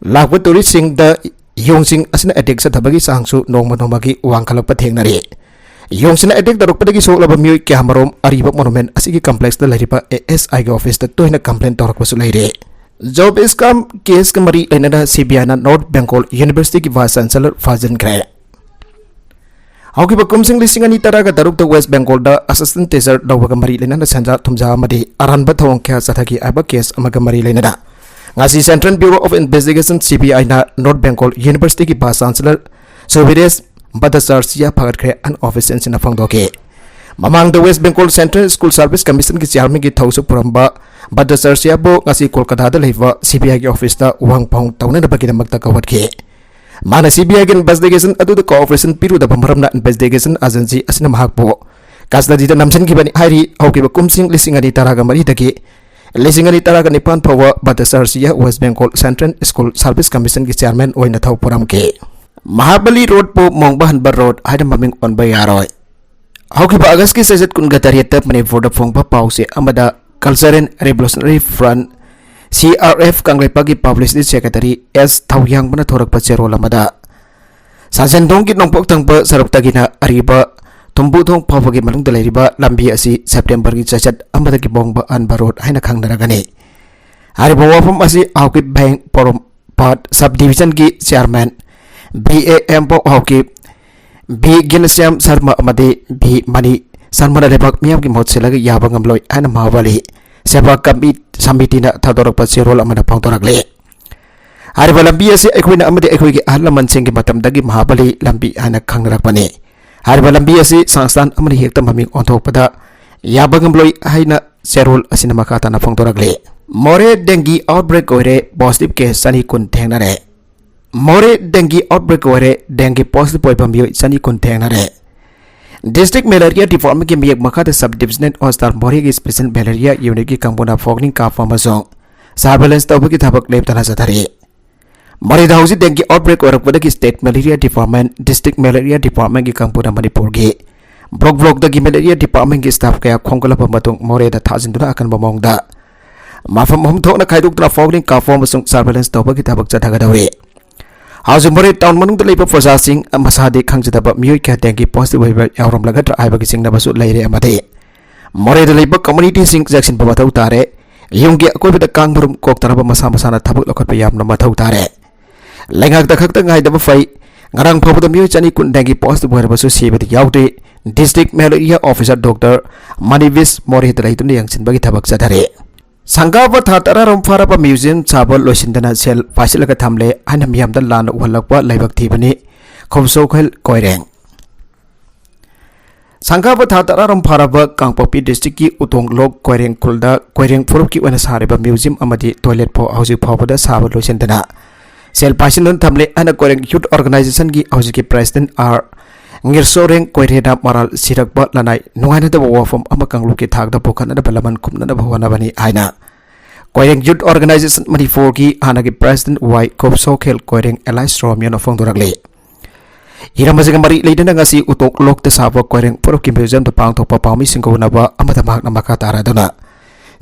ꯂꯥꯛꯄ ꯇꯨꯔꯤꯁꯁꯤꯡꯗ ꯌꯣꯡꯁꯤꯡ ꯑꯁꯤꯅ attack ꯆꯠꯊꯕꯒꯤ ꯆꯥꯡꯁꯨ ꯅꯣꯡꯃ ꯅꯣꯡꯃꯒꯤ ꯋꯥꯡꯈꯠꯂꯛꯄ ꯊꯦꯡꯅꯔꯤ꯫ ꯌꯣꯡꯁꯤꯅ attack ꯇꯧꯔꯛꯄꯗꯒꯤ ꯁꯣꯛꯂꯕ ꯃꯤꯑꯣꯏ ꯀꯌꯥꯃꯔꯨꯝ ꯑꯔꯤꯕ monument ꯑꯁꯤꯒꯤ complex ꯇ ꯂꯩꯔꯤꯕ A S I ꯒꯤ office ꯇ ꯇꯣꯏꯅ complain ꯇꯧꯔꯛꯄꯁꯨ ꯂꯩꯔꯦ꯫ Job scam case ꯀ ꯃꯔꯤ ꯂꯩꯅꯅ C B I ꯅ North Bengal University ꯒꯤ vice chancellor ꯐꯥꯖꯤꯟꯈ꯭ꯔꯦ꯫ ꯍꯧꯈꯤꯕ ꯀꯨꯝꯁꯤꯡ ꯂꯤꯁꯤꯡ ꯑꯅꯤ ꯇꯔꯥꯒ ꯇꯔꯨꯛꯇ West Bengal ꯗ assistant teacher ꯂꯧꯕꯒ ꯃꯔꯤ ꯂꯩꯅꯅ ꯁꯦꯟꯖꯥ ꯊꯨꯝꯖꯥ ꯑꯃꯗꯤ ꯑꯔꯥꯟꯕ ꯊꯧꯑꯣꯡ ꯀꯌꯥ ꯆꯠꯊꯈꯤ ꯍꯥꯏꯕ case ꯑꯃꯒ ꯃꯔꯤ ꯂꯩꯅꯅ ꯉꯁꯤ Central Bureau of Investigation, C B I ꯅ North Bengal University ꯒꯤ vice chancellor ꯁꯨꯕꯤꯔꯦꯁ ꯚꯠꯇꯆꯥꯔꯖꯤꯌꯥ ꯐꯒꯠꯈ꯭ꯔꯦ ꯍꯥꯏꯅ official ꯁꯤꯡꯅ ꯐꯣꯡꯗꯣꯛꯈꯤ꯫ ꯃꯃꯥꯡꯗ West Bengal Central School Service Commission ꯒꯤ chairman ꯒꯤ ꯊꯧꯁꯨ ꯄꯨꯔꯝꯕ ꯚꯠꯇꯆꯥꯔꯖꯤꯌꯥꯕꯨ ꯉꯁꯤ ꯀꯣꯜꯀꯇꯥꯗ ꯂꯩꯕ C B I ꯒꯤ office ꯇ ꯋꯥꯍꯪ ꯄꯥꯎꯍꯪ ꯇꯧꯅꯅꯕꯒꯤꯗꯃꯛꯇ ꯀꯧꯈꯠꯈꯤ꯫ ꯃꯥꯅ C B I ꯒꯤ investigation ꯑꯗꯨꯗ cooperation ꯄꯤꯔꯨꯗꯕ ꯃꯔꯝꯅ investigation agency ꯑꯁꯤꯅ ꯃꯍꯥꯛꯄꯨ custody ꯗ ꯅꯝꯁꯤꯟꯈꯤꯕꯅꯤ ꯍꯥꯏꯔꯤ꯫ ꯍꯧꯈꯤꯕ ꯀꯨꯝꯁꯤꯡ ꯂꯤꯁꯤꯡ ꯑꯅꯤ ꯇꯔꯥꯒ ꯃꯔꯤꯗꯒꯤ ꯂꯤꯁꯤꯡ ꯑꯅꯤ ꯇꯔꯥꯒ ꯅꯤꯄꯥꯟ ꯐꯥꯎꯕ ꯚꯥꯗꯁꯥꯔꯁꯤꯌꯥ west Bengal central school service ꯀꯃꯤꯁꯟꯒꯤ ꯆꯤꯌꯥꯔꯃꯦꯟ ꯑꯣꯏꯅ ꯊꯧ ꯄꯨꯔꯝꯈꯤ꯫ ꯃꯍꯥꯕꯂꯤ ꯔꯣꯗꯄꯨ ꯃꯣꯡꯕ ꯍꯟꯕ ꯔꯣꯗ ꯍꯥꯏꯅ ꯃꯃꯤꯡ ꯑꯣꯟꯕ ꯌꯥꯔꯣꯏ꯫ ꯍꯧꯈꯤꯕ ꯑꯥꯒꯁꯀꯤ ꯆꯩꯆꯠ ꯀꯨꯟꯒ ꯇꯔꯦꯠꯇ ꯃꯅꯤꯄꯨꯔꯗ ꯐꯣꯡꯕ ꯄꯥꯎꯆꯦ ꯑꯃꯗ Cultural Revolutionary Front, C R F, ꯀꯪꯂꯩꯄꯥꯛꯀꯤ ꯄꯕ꯭ꯂꯤꯁꯤꯇꯤ ꯁꯦꯀ꯭ꯔꯦꯇꯔꯤ ꯑꯦꯁ ꯊꯧꯌꯥꯡꯕꯅ ꯊꯣꯔꯛꯄ ꯆꯦꯔꯣꯜ ꯑꯃꯗ, ꯁꯥꯖꯦꯟꯊꯣꯡꯒꯤ ꯅꯣꯡꯄꯣꯛ ꯊꯪꯕ ꯁꯔꯨꯛꯇꯒꯤꯅ ꯑꯔꯤꯕ ꯊꯨꯝꯕꯨꯊꯣꯡ ꯐꯥꯎꯕꯒꯤ ꯃꯅꯨꯡꯗ ꯂꯩꯔꯤꯕ ꯂꯝꯕꯤ ꯑꯁꯤ ꯁꯦꯞꯇꯦꯝꯕꯔꯒꯤ ꯆꯩꯆꯠ ꯑꯃꯗꯒꯤ ꯃꯣꯡꯕ ꯍꯟꯕ ꯔꯣꯗ ꯍꯥꯏꯅ ꯈꯪꯅꯔꯒꯅꯤ꯫ ꯍꯥꯏꯔꯤꯕ ꯋꯥꯐꯝ ꯑꯁꯤ ꯍꯥꯎꯀꯤꯞ ꯚꯦꯡ ꯄꯣꯔꯣꯝꯄꯥꯠ ꯁꯕ ꯗꯤꯕꯤꯖꯟꯒꯤ chairman V A M Pok Haokip, V ꯒꯤꯅꯁ꯭ꯌꯥꯝ Sharma ꯑꯃꯗꯤ ꯚꯤ ꯃꯅꯤ ꯁꯔꯃꯅ ꯂꯩꯕꯥꯛ ꯃꯤꯌꯥꯝꯒꯤ ꯃꯍꯨꯠ ꯁꯤꯜꯂꯒ ꯌꯥꯕ ꯉꯝꯂꯣꯏ ꯍꯥꯏꯅ ꯃꯍꯥꯕꯂꯤ ꯁꯦꯕꯥ ꯀꯃꯤ-, ꯁꯃꯤꯇꯤꯅ ꯊꯥꯗꯣꯔꯛꯄ ꯆꯦꯔꯣꯜ ꯑꯃꯅ ꯐꯣꯡꯗꯣꯔꯛꯂꯤ꯫ ꯍꯥꯏꯔꯤꯕ ꯂꯝꯕꯤ ꯑꯁꯤ ꯑꯩꯈꯣꯏꯅ ꯑꯃꯗꯤ ꯑꯩꯈꯣꯏꯒꯤ ꯑꯍꯜ ꯂꯃꯟꯁꯤꯡꯒꯤ ꯃꯇꯝꯗꯒꯤ ꯃꯍꯥꯕꯂꯤ ꯂꯝꯕꯤ ꯍꯥꯏꯅ ꯈꯪꯅꯔꯛꯄꯅꯤ꯫ ꯍꯥꯏꯔꯤꯕ ꯂꯝꯕꯤ ꯑꯁꯤ ꯁꯪꯁꯊꯥꯟ ꯑꯃꯅ ꯍꯦꯛꯇ ꯃꯃꯤꯡ ꯑꯣꯟꯊꯣꯛꯄꯗ ꯌꯥꯕ ꯉꯝꯂꯣꯏ ꯍꯥꯏꯅ ꯆꯦꯔꯣꯜ ꯑꯁꯤꯅ ꯃꯈꯥ ꯇꯥꯅ ꯐꯣꯡꯗꯣꯔꯛꯂꯤ꯫ ꯃꯣꯔꯦ ꯗꯦꯡꯒꯤ ꯑꯥꯎꯠꯕ꯭ꯔꯦꯛ ꯑꯣꯏꯔꯦ, ꯄꯣꯖꯤꯇꯤꯚ ꯀꯦꯁ ꯆꯅꯤ ꯀꯨꯟ ꯊꯦꯡꯅꯔꯦ꯫ ꯃꯣꯔꯦ ꯗꯦꯡꯒꯤ ꯑꯥꯎꯠꯕ꯭ꯔꯦꯛ ꯑꯣꯏꯔꯦ, ꯗꯦꯡꯒꯤ ꯄꯣꯖꯤꯇꯤꯚ ꯑꯣꯏꯕ ꯃꯤꯑꯣꯏ ꯆꯅꯤ ꯀꯨꯟ ꯊꯦꯡꯅꯔꯦ꯫ ꯗꯤꯁꯇ꯭ꯔꯤꯛ ꯃꯦꯂꯦꯔꯤꯌꯥ ꯗꯤꯄꯥꯔꯠꯃꯦꯟꯠꯀꯤ ꯃꯤꯌꯦꯛ ꯃꯈꯥꯗ ꯁꯕ ꯗꯤꯕꯤꯖꯅꯦꯜ ꯍꯣꯁꯄꯤꯇꯥꯜ ꯃꯣꯔꯦꯒꯤ ꯁ꯭ꯄꯦꯁꯦꯜ ꯃꯦꯂꯦꯔꯤꯌꯥ ꯌꯨꯅꯤꯠꯀꯤ ꯀꯥꯡꯕꯨꯅ ꯐꯣꯒꯅꯤꯡ ꯀꯥꯞꯄ ꯑꯃꯁꯨꯡ ꯁꯔꯚꯦꯂꯦꯟꯁ ꯇꯧꯕꯒꯤ ꯊꯕꯛ ꯂꯦꯞꯇꯅ ꯆꯠꯊꯔꯤ꯫ ꯃꯣꯔꯦꯗ ꯍꯧꯖꯤꯛ ꯗꯦꯡꯒꯤ ꯑꯥꯎꯠꯕ꯭ꯔꯦꯛ ꯑꯣꯏꯔꯛꯄꯗꯒꯤ state malaria department, district malaria ꯗꯤꯄꯥꯔꯠꯃꯦꯟꯠꯀꯤ ꯀꯥꯡꯕꯨꯅ ꯃꯅꯤꯄꯨꯔꯒꯤ ꯕ꯭ꯂꯣꯛ ꯕ꯭ꯂꯣꯛꯇꯒꯤ ꯃꯦꯂꯦꯔꯤꯌꯥ ꯗꯤꯄꯥꯔꯠꯃꯦꯟꯠꯀꯤ ꯁ꯭ꯇꯥꯐ ꯀꯌꯥ ꯈꯣꯝꯒꯠꯂꯕ ꯃꯇꯨꯡ ꯃꯣꯔꯦꯗ ꯊꯥꯖꯤꯟꯗꯨꯅ ꯑꯀꯟꯕ ꯃꯑꯣꯡꯗ ꯃꯐꯝ ꯑꯍꯨꯝ ꯊꯣꯛꯅ ꯈꯥꯏꯗꯣꯛꯇꯨꯅ ꯐꯣꯒꯅꯤꯡ ꯀꯥꯞꯄ ꯑꯃꯁꯨꯡ ꯁꯔꯚꯦꯂꯦꯟꯁ ꯇꯧꯕꯒꯤ ꯊꯕꯛ ꯆꯠꯊꯒꯗꯧꯔꯤ꯫ ꯍꯧꯖꯤꯛ ꯃꯣꯔꯦ ꯇꯥꯎꯟ ꯃꯅꯨꯡꯗ ꯂꯩꯕ ꯄ꯭ꯔꯖꯥꯁꯤꯡ ꯃꯁꯥꯗꯤ ꯈꯪꯖꯗꯕ ꯃꯤꯑꯣꯏ ꯀꯌꯥ ꯗꯦꯡꯒꯤ ꯄꯣꯖꯤꯇꯤꯚ ꯑꯣꯏꯕ ꯌꯥꯎꯔꯝꯂꯒꯗ꯭ꯔꯥ ꯍꯥꯏꯕꯒꯤ ꯆꯤꯡꯅꯕꯁꯨ ꯂꯩꯔꯦ ꯑꯃꯗꯤ ꯃꯣꯔꯦꯗ ꯂꯩꯕ ꯀꯝꯃ꯭ꯌꯨꯅꯤꯇꯤꯁꯤꯡ ꯆꯦꯛꯁꯤꯟꯕ ꯃꯊꯧ ꯇꯥꯔꯦ꯫ ꯌꯨꯝꯒꯤ ꯑꯀꯣꯏꯕꯗ ꯀꯥꯡ ꯃꯔꯨꯝ ꯀꯣꯛꯇꯅꯕ ꯃꯁꯥ ꯃꯁꯥꯅ ꯊꯕꯛ ꯂꯧꯈꯠꯄ ꯌꯥꯝꯅ ꯃꯊꯧ ꯇꯥꯔꯦ꯫ ꯂꯩꯉꯥꯛꯇ ꯈꯛꯇ ꯉꯥꯏꯗꯕ ꯐꯩ꯫ ꯉꯔꯥꯡ ꯐꯥꯎꯕꯗ ꯃꯤꯑꯣꯏ ꯆꯅꯤ ꯀꯨꯟ ꯗꯦꯡꯒꯤ ꯄꯣꯖꯤꯇꯤꯚ ꯑꯣꯏꯔꯕꯁꯨ ꯁꯤꯕꯗꯤ ꯌꯥꯎꯗꯦ꯫ ꯗꯤꯁꯇ꯭ꯔꯤꯛ ꯃꯦꯂꯦꯔꯤꯌꯥ ꯑꯣꯐꯤꯁꯥꯔ ꯗꯣꯛꯇꯔ ꯃꯅꯤꯕꯤꯁ ꯃꯣꯔꯦꯗ ꯂꯩꯗꯨꯅ ꯌꯦꯡꯁꯤꯟꯕꯒꯤ ꯊꯕꯛ ꯆꯠꯊꯔꯤ꯫ ꯁꯪꯒꯥꯕ ꯊꯥ ꯇꯔꯥꯔꯣꯝ ꯐꯥꯔꯕ ꯃ꯭ꯌꯨꯖꯤꯌꯝ ꯁꯥꯕ ꯂꯣꯏꯁꯤꯟꯗꯅ ꯁꯦꯜ ꯄꯥꯏꯁꯤꯜꯂꯒ ꯊꯝꯂꯦ ꯍꯥꯏꯅ ꯃꯤꯌꯥꯝꯗ ꯂꯥꯟꯅ ꯎꯍꯜꯂꯛꯄ ꯂꯥꯏꯕꯛ ꯊꯤꯕꯅꯤ꯫ ꯈꯣꯝꯁꯣꯛꯈꯦꯜ ꯀꯣꯏꯔꯦꯡ꯫ ꯁꯪꯒꯥꯕ ꯊꯥ ꯇꯔꯥꯔꯣꯝ ꯐꯥꯔꯕ ꯀꯥꯡꯄꯣꯛꯄꯤ ꯗꯤꯁꯇ꯭ꯔꯤꯛꯀꯤ ꯎꯇꯣꯡ ꯂꯣꯛ ꯀꯣꯏꯔꯦꯡ ꯈꯨꯜꯗ ꯀꯣꯏꯔꯦꯡ ꯐꯨꯔꯨꯞꯀꯤ ꯑꯣꯏꯅ ꯁꯥꯔꯤꯕ ꯃ꯭ꯌꯨꯖꯤꯌꯝ ꯑꯃꯗꯤ ꯇꯣꯏꯂꯦꯠ ꯐꯥꯎ ꯍꯧꯖꯤꯛ ꯐꯥꯎꯕꯗ ꯁꯥꯕ ꯂꯣꯏꯁꯤꯟꯗꯅ ꯁꯦꯜ ꯄꯥꯏꯁꯤꯟꯗꯨꯅ ꯊꯝꯂꯦ ꯍꯥꯏꯅ ꯀꯣꯏꯔꯦꯡ ꯌꯨꯠ ꯑꯣꯔꯒꯅꯥꯏꯖꯦꯁꯟꯒꯤ ꯍꯧꯖꯤꯛꯀꯤ ꯄ꯭ꯔꯦꯁꯤꯗꯦꯟꯠ ꯑꯥꯔ ꯉꯤꯔꯁꯣꯔꯦꯡ ꯀꯣꯏꯔꯦꯅ ꯃꯔꯥꯜ ꯁꯤꯔꯛꯄ ꯂꯅꯥꯏ ꯅꯨꯡꯉꯥꯏꯅꯗꯕ ꯋꯥꯐꯝ ꯑꯃ ꯀꯥꯡꯂꯨꯞꯀꯤ ꯊꯥꯛꯇ ꯄꯨꯈꯠꯅꯅꯕ ꯂꯃꯟ ꯈꯨꯝꯅꯅꯕ ꯍꯣꯠꯅꯕꯅꯤ ꯍꯥꯏꯅ ꯀꯣꯏꯔꯦꯡ ꯌꯨꯠ ꯑꯣꯔꯒꯅꯥꯏꯖꯦꯁꯟ ꯃꯅꯤꯄꯨꯔꯒꯤ ꯍꯥꯟꯅꯒꯤ ꯄ꯭ꯔꯦꯁꯤꯗꯦꯟꯠ ꯋꯥꯏ ꯀꯣꯞꯁꯣꯈꯦꯜ ꯀꯣꯏꯔꯦꯡ ꯑꯦꯂꯥꯏꯁ ꯔꯣꯃꯤꯌꯣꯅ ꯐꯣꯡꯗꯣꯔꯛꯂꯤ꯫ ꯍꯤꯔꯝ ꯑꯁꯤꯒ ꯃꯔꯤ ꯂꯩꯅꯅ ꯉꯁꯤ ꯎꯇꯣꯡ ꯂꯣꯛꯇ ꯁꯥꯕ ꯀꯣꯏꯔꯦꯡ ꯐꯨꯔꯨꯞꯀꯤ ꯃ꯭ꯌꯨꯖꯤꯌꯝꯗ ꯄꯥꯡꯊꯣꯛꯄ ꯄꯥꯎꯃꯤꯁꯤꯡꯒ ꯎꯅꯕ ꯑꯃꯗ ꯃꯍꯥꯛꯅ ꯃꯈꯥ ꯇꯥꯔꯗꯨꯅ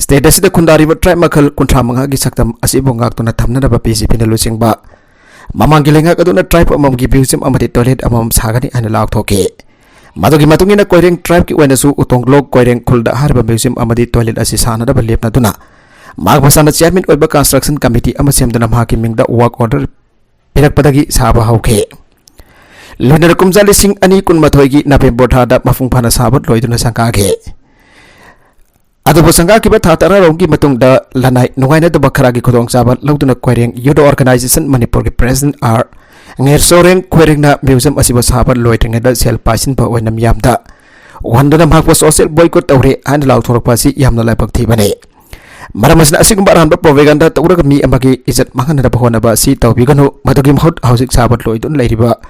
ꯁ꯭ꯇꯦꯠ ꯑꯁꯤꯗ ꯈꯨꯟꯗꯥꯔꯤꯕ ꯇ꯭ꯔꯥꯏꯕ ꯃꯈꯜ ꯀꯨꯟꯊ꯭ꯔꯥ ꯃꯉꯥꯒꯤ ꯁꯛꯇꯝ ꯑꯁꯤꯕꯨ ꯉꯥꯛꯇꯨꯅ ꯊꯝꯅꯅꯕ ꯕꯤ ꯖꯦ ꯄꯤꯅ ꯂꯨꯆꯤꯡꯕ ꯃꯃꯥꯡꯒꯤ ꯂꯩꯉꯥꯛ ꯑꯗꯨꯅ ꯇ꯭ꯔꯥꯏꯕ ꯑꯃꯃꯝꯒꯤ ꯃ꯭ꯌꯨꯖꯤꯌꯝ ꯑꯃꯗꯤ ꯇꯣꯏꯂꯦꯠ ꯑꯃꯃꯝ ꯁꯥꯒꯅꯤ ꯍꯥꯏꯅ ꯂꯥꯎꯊꯣꯛꯈꯤ꯫ ꯃꯗꯨꯒꯤ ꯃꯇꯨꯡ ꯏꯟꯅ ꯀꯣꯏꯔꯦꯡ ꯇ꯭ꯔꯥꯏꯕꯀꯤ ꯑꯣꯏꯅꯁꯨ ꯎꯇꯣꯡ ꯂꯣꯛ ꯀꯣꯏꯔꯦꯡ ꯈꯨꯜꯗ ꯍꯥꯏꯔꯤꯕ ꯃ꯭ꯌꯨꯖꯤꯌꯝ ꯑꯃꯗꯤ ꯇꯣꯏꯂꯦꯠ ꯑꯁꯤ ꯁꯥꯅꯅꯕ ꯂꯦꯞꯅꯗꯨꯅ ꯃꯍꯥꯛ ꯃꯁꯥꯅ ꯆꯤꯌꯥꯔꯃꯦꯟ ꯑꯣꯏꯕ ꯀꯟꯁꯇ꯭ꯔꯛꯁꯟ ꯀꯃꯤꯇꯤ ꯑꯃ ꯁꯦꯝꯗꯨꯅ ꯃꯍꯥꯛꯀꯤ ꯃꯤꯡꯗ ꯋꯥꯔꯛ ꯑꯣꯔꯗꯔ ꯄꯤꯔꯛꯄꯗꯒꯤ ꯁꯥꯕ ꯍꯧꯈꯤ꯫ ꯂꯣꯏꯅꯅ ꯀꯨꯝꯖꯥ ꯂꯤꯁꯤꯡ ꯑꯅꯤ ꯀꯨꯟꯃꯥꯊꯣꯏꯒꯤ ꯅꯕꯦꯝꯕꯔ ꯊꯥꯗ ꯃꯄꯨꯡ ꯐꯥꯅ ꯁꯥꯕ ꯂꯣꯏꯗꯨꯅ ꯁꯪꯒꯥꯈꯤ꯫ ꯑꯗꯨꯕꯨ ꯁꯪꯒꯥꯈꯤꯕ ꯊꯥ ꯇꯔꯥꯔꯣꯝꯒꯤ ꯃꯇꯨꯡꯗ ꯂꯅꯥꯏ ꯅꯨꯡꯉꯥꯏꯅꯗꯕ ꯈꯔꯒꯤ ꯈꯨꯗꯣꯡꯆꯥꯕ ꯂꯧꯗꯨꯅ ꯀꯣꯏꯔꯦꯡ ꯌꯨꯠ ꯑꯣꯔꯒꯅꯥꯏꯖꯦꯁꯟ ꯃꯅꯤꯄꯨꯔꯒꯤ ꯄ꯭ꯔꯦꯁꯤꯗꯦꯟꯠ ꯑꯥꯔ ꯉꯦꯔꯁꯣꯔꯦꯡ ꯀꯣꯏꯔꯦꯡꯅ ꯃ꯭ꯌꯨꯖꯤꯌꯝ ꯑꯁꯤꯕꯨ ꯁꯥꯕ ꯂꯣꯏꯗ꯭ꯔꯤꯉꯩꯗ ꯁꯦꯜ ꯄꯥꯏꯁꯤꯟꯕ ꯑꯣꯏꯅ ꯃꯤꯌꯥꯝꯗ ꯎꯍꯟꯗꯨꯅ ꯃꯍꯥꯛꯄꯨ ꯁꯣꯁꯤꯌꯦꯜ ꯕꯣꯏꯀꯣꯠ ꯇꯧꯔꯦ ꯍꯥꯏꯅ ꯂꯥꯎꯊꯣꯔꯛꯄ ꯑꯁꯤ ꯌꯥꯝꯅ ꯂꯥꯏꯕꯛ ꯊꯤꯕꯅꯤ꯫ ꯃꯔꯝ ꯑꯁꯤꯅ ꯑꯁꯤꯒꯨꯝꯕ ꯑꯔꯥꯟꯕ ꯄ꯭ꯔꯣꯄꯦꯒꯥꯟꯗꯥ ꯇꯧꯔꯒ ꯃꯤ ꯑꯃꯒꯤ ꯏꯖꯠ ꯃꯥꯡꯍꯟꯅꯅꯕ ꯍꯣꯠꯅꯕ ꯑꯁꯤ ꯇꯧꯕꯤꯒꯅꯨ꯫ ꯃꯗꯨꯒꯤ ꯃꯍꯨꯠ ꯍꯧꯖꯤꯛ ꯁꯥꯕ ꯂꯣꯏꯗꯨꯅ ꯂꯩꯔꯤꯕ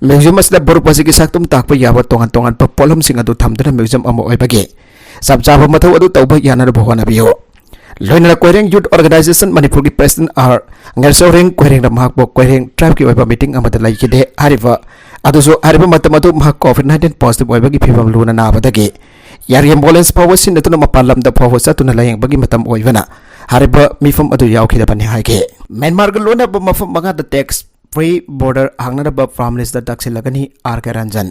ꯃ꯭ꯌꯨꯖꯤꯌꯝ ꯑꯁꯤꯗ ꯐꯨꯔꯨꯞ ꯑꯁꯤꯒꯤ ꯁꯛꯇꯝ ꯇꯥꯛꯄ ꯌꯥꯕ ꯇꯣꯉꯥꯟ ꯇꯣꯉꯥꯟꯕ ꯄꯣꯠꯂꯝꯁꯤꯡ ꯑꯗꯨ ꯊꯝꯗꯨꯅ ꯃ꯭ꯌꯨꯖꯤꯌꯝ ꯑꯃ ꯑꯣꯏꯕꯒꯤ ꯆꯞ ꯆꯥꯕ ꯃꯊꯧ ꯑꯗꯨ ꯇꯧꯕ ꯌꯥꯅꯅꯕ ꯍꯣꯠꯅꯕꯤꯌꯨ꯫ ꯂꯣꯏꯅꯅ ꯀꯣꯏꯔꯦꯡ ꯌꯨꯠ ꯑꯣꯔꯒꯅꯥꯏꯖꯦꯁꯟ ꯃꯅꯤꯄꯨꯔꯒꯤ ꯄ꯭ꯔꯦꯁꯤꯗꯦꯟꯠ ꯑꯥꯔ ꯉꯦꯔꯁꯣꯔꯦꯡ ꯀꯣꯏꯔꯦꯡꯅ ꯃꯍꯥꯛꯄꯨ ꯀꯣꯏꯔꯦꯡ ꯇ꯭ꯔꯥꯏꯕꯀꯤ ꯑꯣꯏꯕ ꯃꯤꯇꯤꯡ ꯑꯃꯗ ꯂꯩꯈꯤꯗꯦ꯫ ꯍꯥꯏꯔꯤꯕ ꯑꯗꯨꯁꯨ ꯍꯥꯏꯔꯤꯕ ꯃꯇꯝ ꯑꯗꯨ ꯃꯍꯥꯛ ꯀꯣꯚꯤꯗ ꯅꯥꯏꯟꯇꯤꯟ ꯄꯣꯖꯤꯇꯤꯚ ꯑꯣꯏꯕꯒꯤ ꯐꯤꯕꯝ ꯂꯨꯅ ꯅꯥꯕꯗꯒꯤ ꯏꯌꯥꯔ ꯑꯦꯝꯕꯨꯂꯦꯟꯁ ꯐꯥꯎꯕ ꯁꯤꯖꯤꯟꯅꯗꯨꯅ ꯃꯄꯥꯟ ꯂꯝꯗ ꯐꯥꯎꯕ ꯆꯠꯇꯨꯅ ꯂꯥꯌꯦꯡꯕꯒꯤ ꯃꯇꯝ ꯑꯣꯏꯕꯅ ꯍꯥꯏꯔꯤꯕ ꯃꯤꯐꯝ ꯑꯗꯨ ꯌꯥꯎꯈꯤꯗꯕꯅꯤ ꯍꯥꯏꯈꯤ꯫ ꯃ꯭ꯌꯥꯟꯃꯥꯔꯒ ꯂꯣꯟꯅꯕ ꯃꯐꯝ ꯃꯉꯥꯗ ꯇꯦꯛꯁ ꯐ꯭ꯔꯤ ꯕꯣꯔꯗꯔ ꯍꯥꯡꯅꯅꯕ ꯄ꯭ꯔꯥꯏꯝ ꯃꯤꯅꯤꯁꯇꯔ ꯇꯛꯁꯤꯜꯂꯒꯅꯤ ꯑꯥꯔ ꯀꯦ ꯔꯟꯖꯟ꯫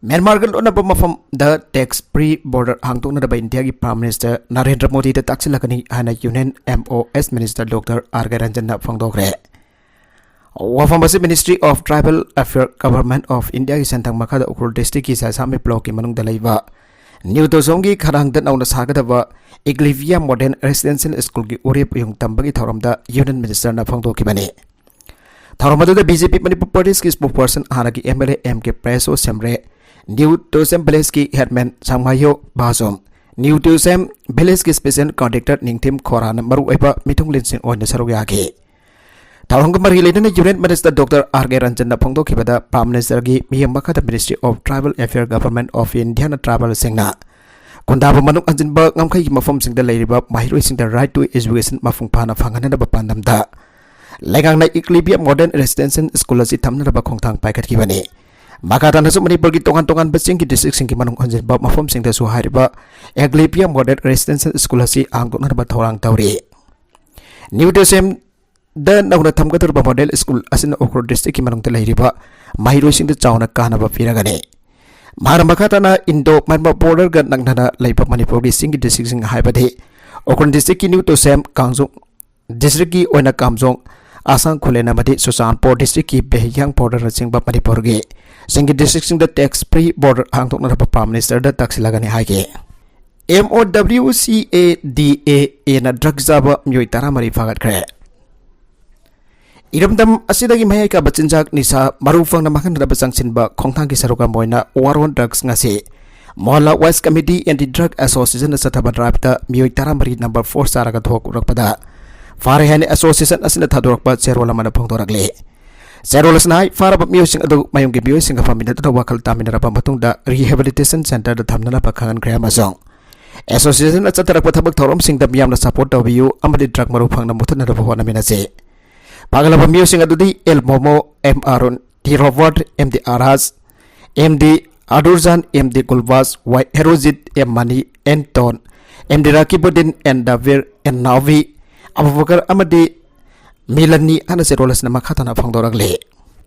ꯃ꯭ꯌꯥꯟꯃꯥꯔꯒ ꯂꯣꯟꯅꯕ ꯃꯐꯝꯗ ꯇꯦꯛꯁ ꯐ꯭ꯔꯤ ꯕꯣꯔꯗꯔ ꯍꯥꯡꯗꯣꯛꯅꯅꯕ ꯏꯟꯗꯤꯌꯥꯒꯤ ꯄ꯭ꯔꯥꯏꯝ ꯃꯤꯅꯤꯁꯇꯔ ꯅꯔꯦꯟꯗ꯭ꯔ ꯃꯣꯗꯤꯗ ꯇꯥꯛꯁꯤꯜꯂꯛꯀꯅꯤ ꯍꯥꯏꯅ union M O S minister doctor R K ꯔꯟꯖꯟꯅ ꯐꯣꯡꯗꯣꯛꯈ꯭ꯔꯦ꯫ ꯋꯥꯐꯝ ꯑꯁꯤ Ministry of Tribal Affairs, Government of Indiaꯒꯤ ꯁꯦꯟꯊꯪ ꯃꯈꯥꯗ ꯎꯈ꯭ꯔꯨꯜ ꯗꯤꯁꯇ꯭ꯔꯤꯛꯀꯤ ꯁꯥꯁꯥꯃꯤ ꯕ꯭ꯂꯣꯛꯀꯤ ꯃꯅꯨꯡꯗ ꯂꯩꯕ ꯅ꯭ꯌꯨ ꯇꯣꯖꯣꯡꯒꯤ ꯈꯔꯥꯡꯗ ꯅꯧꯅ ꯁꯥꯒꯗꯕ ꯏꯒ꯭ꯂꯤꯕꯤꯌꯥ ꯃꯣꯗꯦꯜ ꯔꯦꯁꯤꯗꯦꯟꯁꯤꯌꯦꯜ ꯁ꯭ꯀꯨꯜꯒꯤ ꯎꯔꯦꯞ ꯎꯌꯨꯡ ꯇꯝꯕꯒꯤ ꯊꯧꯔꯝꯗ ꯌꯨꯅꯤꯌꯟ ꯃꯤꯅꯤꯁꯇꯔꯅ ꯐꯣꯡꯗꯣꯛꯈꯤꯕꯅꯤ꯫ ꯊꯧꯔꯝ ꯑꯗꯨꯗ ꯕꯤ ꯖꯦ ꯄꯤ ꯃꯅꯤꯄꯨꯔ ꯄ꯭ꯔꯗꯦꯁꯀꯤ ꯁ꯭ꯄꯣꯛꯁꯄꯔꯁꯟ ꯍꯥꯟꯅꯒꯤ M L A M K ꯄ꯭ꯔꯦꯁꯣ ꯁꯦꯝꯔꯦ, ꯅ꯭ꯌꯨ ꯇꯨꯔꯤꯖꯝ ꯚꯤꯂꯦꯖꯀꯤ ꯍꯦꯗꯃꯦꯟ ꯁꯪꯃꯥꯏꯌꯣ ꯕꯥꯖꯣꯝ, ꯅ꯭ꯌꯨ ꯇꯨꯔꯤꯖꯝ ꯚꯤꯂꯦꯖꯀꯤ ꯁ꯭ꯄꯦꯁꯤꯌꯦꯜ ꯀꯣꯑꯣꯔꯗꯤꯅꯦꯇꯔ ꯅꯤꯡꯊꯤꯝ ꯈꯣꯔꯥꯅ ꯃꯔꯨꯑꯣꯏꯕ ꯃꯤꯊꯨꯡꯂꯦꯟꯁꯤꯡ ꯑꯣꯏꯅ ꯁꯔꯨꯛ ꯌꯥꯈꯤ꯫ ꯊꯧꯔꯝꯒ ꯃꯔꯤ ꯂꯩꯅꯅ union minister doctor R K ꯔꯟꯖꯟꯅ ꯐꯣꯡꯗꯣꯛꯈꯤꯕꯗ ꯄ꯭ꯔꯥꯏꯝ ꯃꯤꯅꯤꯁꯇꯔꯒꯤ ꯃꯤꯠꯌꯦꯡ ꯃꯈꯥꯗ Ministry of Tribal Affairs, Government of Indiaꯅ ꯇ꯭ꯔꯥꯏꯕꯦꯜꯁꯤꯡꯅ ꯈꯨꯟꯗꯥꯕ ꯃꯅꯨꯡ ꯍꯟꯖꯤꯟꯕ ꯉꯝꯈꯩꯒꯤ ꯃꯐꯝꯁꯤꯡꯗ ꯂꯩꯔꯤꯕ ꯃꯍꯩꯔꯣꯏꯁꯤꯡꯗ right to education ꯃꯄꯨꯡ ꯐꯥꯅ ꯐꯪꯍꯟꯅꯕ ꯄꯥꯟꯗꯝꯗ ꯂꯩꯉꯥꯛꯅ Eclavia Model Residential School ꯑꯁꯤ ꯊꯝꯅꯅꯕ ꯈꯣꯡꯊꯥꯡ ꯄꯥꯏꯈꯠꯈꯤꯕꯅꯤ꯫ ꯃꯈꯥ ꯇꯥꯅꯁꯨ ꯃꯅꯤꯄꯨꯔꯒꯤ ꯇꯣꯉꯥꯟ ꯇꯣꯉꯥꯟꯕ ꯆꯤꯡꯒꯤ districtꯁꯤꯡꯒꯤ ꯃꯅꯨꯡ ꯍꯟꯖꯤꯟꯕ ꯃꯐꯝꯁꯤꯡꯗꯁꯨ ꯍꯥꯏꯔꯤꯕ Eclavia Model Residential School ꯑꯁꯤ ꯍꯥꯡꯗꯣꯛꯅꯅꯕ ꯊꯧꯔꯥꯡ ꯇꯧꯔꯤ꯫ ꯅ꯭ꯌꯨ ꯇꯣꯁꯦꯝꯗ ꯅꯧꯅ ꯊꯝꯒꯗꯧꯔꯤꯕ model school ꯑꯁꯤꯅ ꯎꯈ꯭ꯔꯨꯜ districtꯀꯤ ꯃꯅꯨꯡꯗ ꯂꯩꯔꯤꯕ ꯃꯍꯩꯔꯣꯏꯁꯤꯡꯗ ꯆꯥꯎꯅ ꯀꯥꯟꯅꯕ ꯄꯤꯔꯒꯅꯤ꯫ ꯃꯍꯥꯛꯅ ꯃꯈꯥ ꯇꯥꯅ Indo Myanmar borderꯒ ꯅꯛꯅꯅ ꯂꯩꯕ ꯃꯅꯤꯄꯨꯔꯒꯤ ꯆꯤꯡꯒꯤ districtꯁꯤꯡ ꯍꯥꯏꯕꯗꯤ ꯎꯈ꯭ꯔꯨꯜ districtꯀꯤ ꯅ꯭ꯌꯨ ꯇꯣꯁꯦꯝ, ꯀꯥꯡꯖꯣꯡ districtꯀꯤ ꯑꯣꯏꯅ ꯀꯥꯝꯖꯣꯡ, ꯑꯁꯥꯡ ꯈꯨꯂꯦꯟ ꯑꯃꯗꯤ ꯆꯨꯔꯆꯥꯟꯄꯨꯔ districtꯀꯤ ꯕꯦꯍꯤꯌꯥꯡ borderꯅꯆꯤꯡꯕ ꯃꯅꯤꯄꯨꯔꯒꯤ ꯆꯤꯡꯒꯤ districtꯁꯤꯡꯗ tax free border ꯍꯥꯡꯗꯣꯛꯅꯅꯕ Prime Ministerꯗ ꯇꯛꯁꯤꯜꯂꯒꯅꯤ ꯍꯥꯏꯈꯤ꯫ MOWCADAAꯅ drug ꯆꯥꯕ ꯃꯤꯑꯣꯏ ꯇꯔꯥꯃꯔꯤ ꯐꯥꯒꯠꯈ꯭ꯔꯦ꯫ ꯏꯔꯝꯗꯝ ꯑꯁꯤꯗꯒꯤ ꯃꯌꯥꯏ ꯀꯥꯕ ꯆꯤꯟꯖꯥꯛ ꯅꯤꯁꯥ ꯃꯔꯨ ꯐꯪꯅ ꯃꯥꯡꯍꯟꯅꯕ ꯆꯪꯁꯤꯟꯕ ꯈꯣꯡꯊꯥꯡꯒꯤ ꯁꯔꯨꯛ ꯑꯃ ꯑꯣꯏꯅ War on Drugs ꯉꯁꯤ ꯃꯣꯍꯜꯂꯥ West Committee Anti Drug Associationꯅ ꯆꯠꯊꯕ driveꯇ ꯃꯤꯑꯣꯏ ꯇꯔꯥꯃꯔꯤ number four ꯆꯥꯔꯒ ꯊꯣꯛꯂꯛꯄꯗ ꯐꯥꯔꯦ ꯍꯥꯏꯅ association ꯑꯁꯤꯅ ꯊꯥꯗꯣꯔꯛꯄ ꯆꯦꯔꯣꯜ ꯑꯃꯅ ꯐꯣꯡꯗꯣꯔꯛꯂꯤ꯫ ꯆꯦꯔꯣꯜ ꯑꯁꯤꯅ ꯍꯥꯏ, ꯐꯥꯔꯕ ꯃꯤꯑꯣꯏꯁꯤꯡ ꯑꯗꯨ ꯃꯌꯨꯝꯒꯤ ꯃꯤꯑꯣꯏꯁꯤꯡꯒ ꯐꯝꯃꯤꯟꯅꯗꯨꯅ ꯋꯥꯈꯜ ꯇꯥꯃꯤꯟꯅꯔꯕ ꯃꯇꯨꯡꯗ rehabilitation centreꯗ ꯊꯝꯅꯅꯕ ꯈꯪꯍꯟꯈ꯭ꯔꯦ ꯑꯃꯁꯨꯡ associationꯅ ꯆꯠꯊꯔꯛꯄ ꯊꯕꯛ ꯊꯧꯔꯝꯁꯤꯡꯗ ꯃꯤꯌꯥꯝꯅ support ꯇꯧꯕꯤꯌꯨ ꯑꯃꯗꯤ drug ꯃꯔꯨ ꯐꯪꯅ ꯃꯨꯊꯠꯅꯅꯕ ꯍꯣꯠꯅꯃꯤꯟꯅꯁꯤ꯫ ꯐꯥꯒꯠꯂꯕ ꯃꯤꯑꯣꯏꯁꯤꯡ ꯑꯗꯨꯗꯤ L Momo, M Arun, T Robert, M D Araj, M D Adurjan, M D Gulbaj, Y Herojit, M Mani, N Ton, M D Rakibuddin, N Dabir, N Naobi, Abubakar ꯑꯃꯗꯤ ꯃꯤꯂꯟꯅꯤ ꯍꯥꯏꯅ ꯆꯦꯔꯣꯜ ꯑꯁꯤꯅ ꯃꯈꯥ ꯇꯥꯅ ꯐꯣꯡꯗꯣꯔꯛꯂꯤ꯫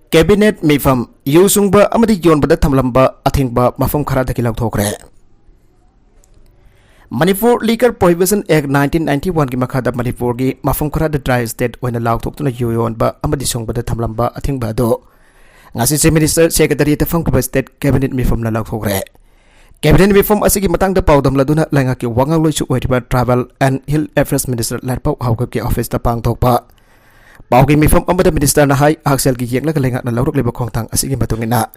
Cabinet ꯃꯤꯐꯝ, ꯌꯨ ꯁꯨꯡꯕ ꯑꯃꯗꯤ ꯌꯣꯟꯕꯗ ꯊꯝꯂꯝꯕ ꯑꯊꯤꯡꯕ ꯃꯐꯝ ꯈꯔꯗꯒꯤ ꯂꯧꯊꯣꯛꯈ꯭ꯔꯦ꯫ Manipur Liquor Prohibition Act nineteen ninety oneꯒꯤ ꯃꯈꯥꯗ ꯃꯅꯤꯄꯨꯔꯒꯤ ꯃꯐꯝ ꯈꯔꯗ dry state ꯑꯣꯏꯅ ꯂꯥꯎꯊꯣꯛꯇꯨꯅ ꯌꯨ ꯌꯣꯟꯕ ꯑꯃꯗꯤ ꯁꯨꯡꯕꯗ ꯊꯝꯂꯝꯕ ꯑꯊꯤꯡꯕ ꯑꯗꯨ ꯉꯁꯤ Chief Minister Secretariatꯇ ꯐꯝꯈꯤꯕ state cabinet ꯃꯤꯐꯝꯅ ꯂꯧꯊꯣꯛꯈ꯭ꯔꯦ꯫ Cabinet ꯃꯤꯐꯝ ꯑꯁꯤꯒꯤ ꯃꯇꯥꯡꯗ ꯄꯥꯎꯗꯝꯂꯗꯨꯅ ꯂꯩꯉꯥꯛꯀꯤ ꯋꯥꯉꯥꯡꯂꯣꯏꯁꯨ ꯑꯣꯏꯔꯤꯕ Tribal and Hill Affairs Minister ꯂꯥꯏꯔꯄꯥꯎ ꯍꯥꯎꯀꯞꯀꯤ officeꯇ ꯄꯥꯡꯊꯣꯛꯄ ꯄꯥꯎꯒꯤ ꯃꯤꯐꯝ ꯑꯃꯗ ministerꯅ ꯍꯥꯏ, ꯍꯛꯁꯦꯜꯒꯤ ꯌꯦꯡꯂꯒ ꯂꯩꯉꯥꯛꯅ ꯂꯧꯔꯛꯂꯤꯕ ꯈꯣꯡꯊꯥꯡ ꯑꯁꯤꯒꯤ ꯃꯇꯨꯡ ꯏꯟꯅ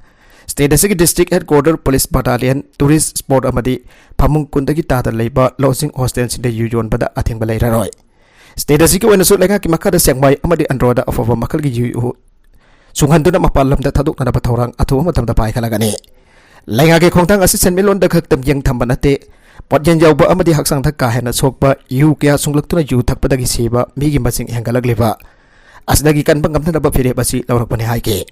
state ꯑꯁꯤꯒꯤ district headquarter, police battalion, tourist spot ꯑꯃꯗꯤ ꯐꯃꯨꯡ ꯀꯨꯟꯗꯒꯤ ꯇꯥꯗ ꯂꯩꯕ lodging hostelꯁꯤꯡꯗ ꯌꯨ ꯌꯣꯟꯕꯗ ꯑꯊꯤꯡꯕ ꯂꯩꯔꯔꯣꯏ꯫ State ꯑꯁꯤꯒꯤ ꯑꯣꯏꯅꯁꯨ ꯂꯩꯉꯥꯛꯀꯤ ꯃꯈꯥꯗ ꯁꯦꯛꯃꯥꯏ ꯑꯃꯗꯤ ꯑꯟꯗ꯭ꯔꯣꯗ ꯑꯐꯕ ꯃꯈꯜꯒꯤ ꯌꯨ ꯁꯨꯡꯍꯟꯗꯨꯅ ꯃꯄꯥꯟ ꯂꯝꯗ ꯊꯥꯗꯣꯛꯅꯅꯕ ꯊꯧꯔꯥꯡ ꯑꯊꯨꯕ ꯃꯇꯝꯗ ꯄꯥꯏꯈꯠꯂꯒꯅꯤ꯫ ꯂꯩꯉꯥꯛꯀꯤ ꯈꯣꯡꯊꯥꯡ ꯑꯁꯤ ꯁꯦꯟꯃꯤꯠꯂꯣꯟꯗ ꯈꯛꯇ ꯃꯤꯠꯌꯦꯡ ꯊꯝꯕ ꯅꯠꯇꯦ, ꯄꯣꯠꯌꯦꯟ ꯌꯥꯎꯕ ꯑꯃꯗꯤ ꯍꯛꯆꯥꯡꯗ ꯀꯥ ꯍꯦꯟꯅ ꯁꯣꯛꯄ ꯌꯨ ꯀꯌꯥ ꯁꯨꯡꯂꯛꯇꯨꯅ ꯌꯨ ꯊꯛꯄꯗꯒꯤ ꯁꯤꯕ ꯃꯤꯒꯤ ꯃꯁꯤꯡ ꯍꯦꯟꯒꯠꯂꯛꯂꯤꯕ ꯑꯁꯤꯗꯒꯤ ꯀꯟꯕ ꯉꯝꯅꯅꯕ ꯐꯤꯔꯦꯞ ꯑꯁꯤ ꯂꯧꯔꯛꯄꯅꯤ ꯍꯥꯏꯈꯤ꯫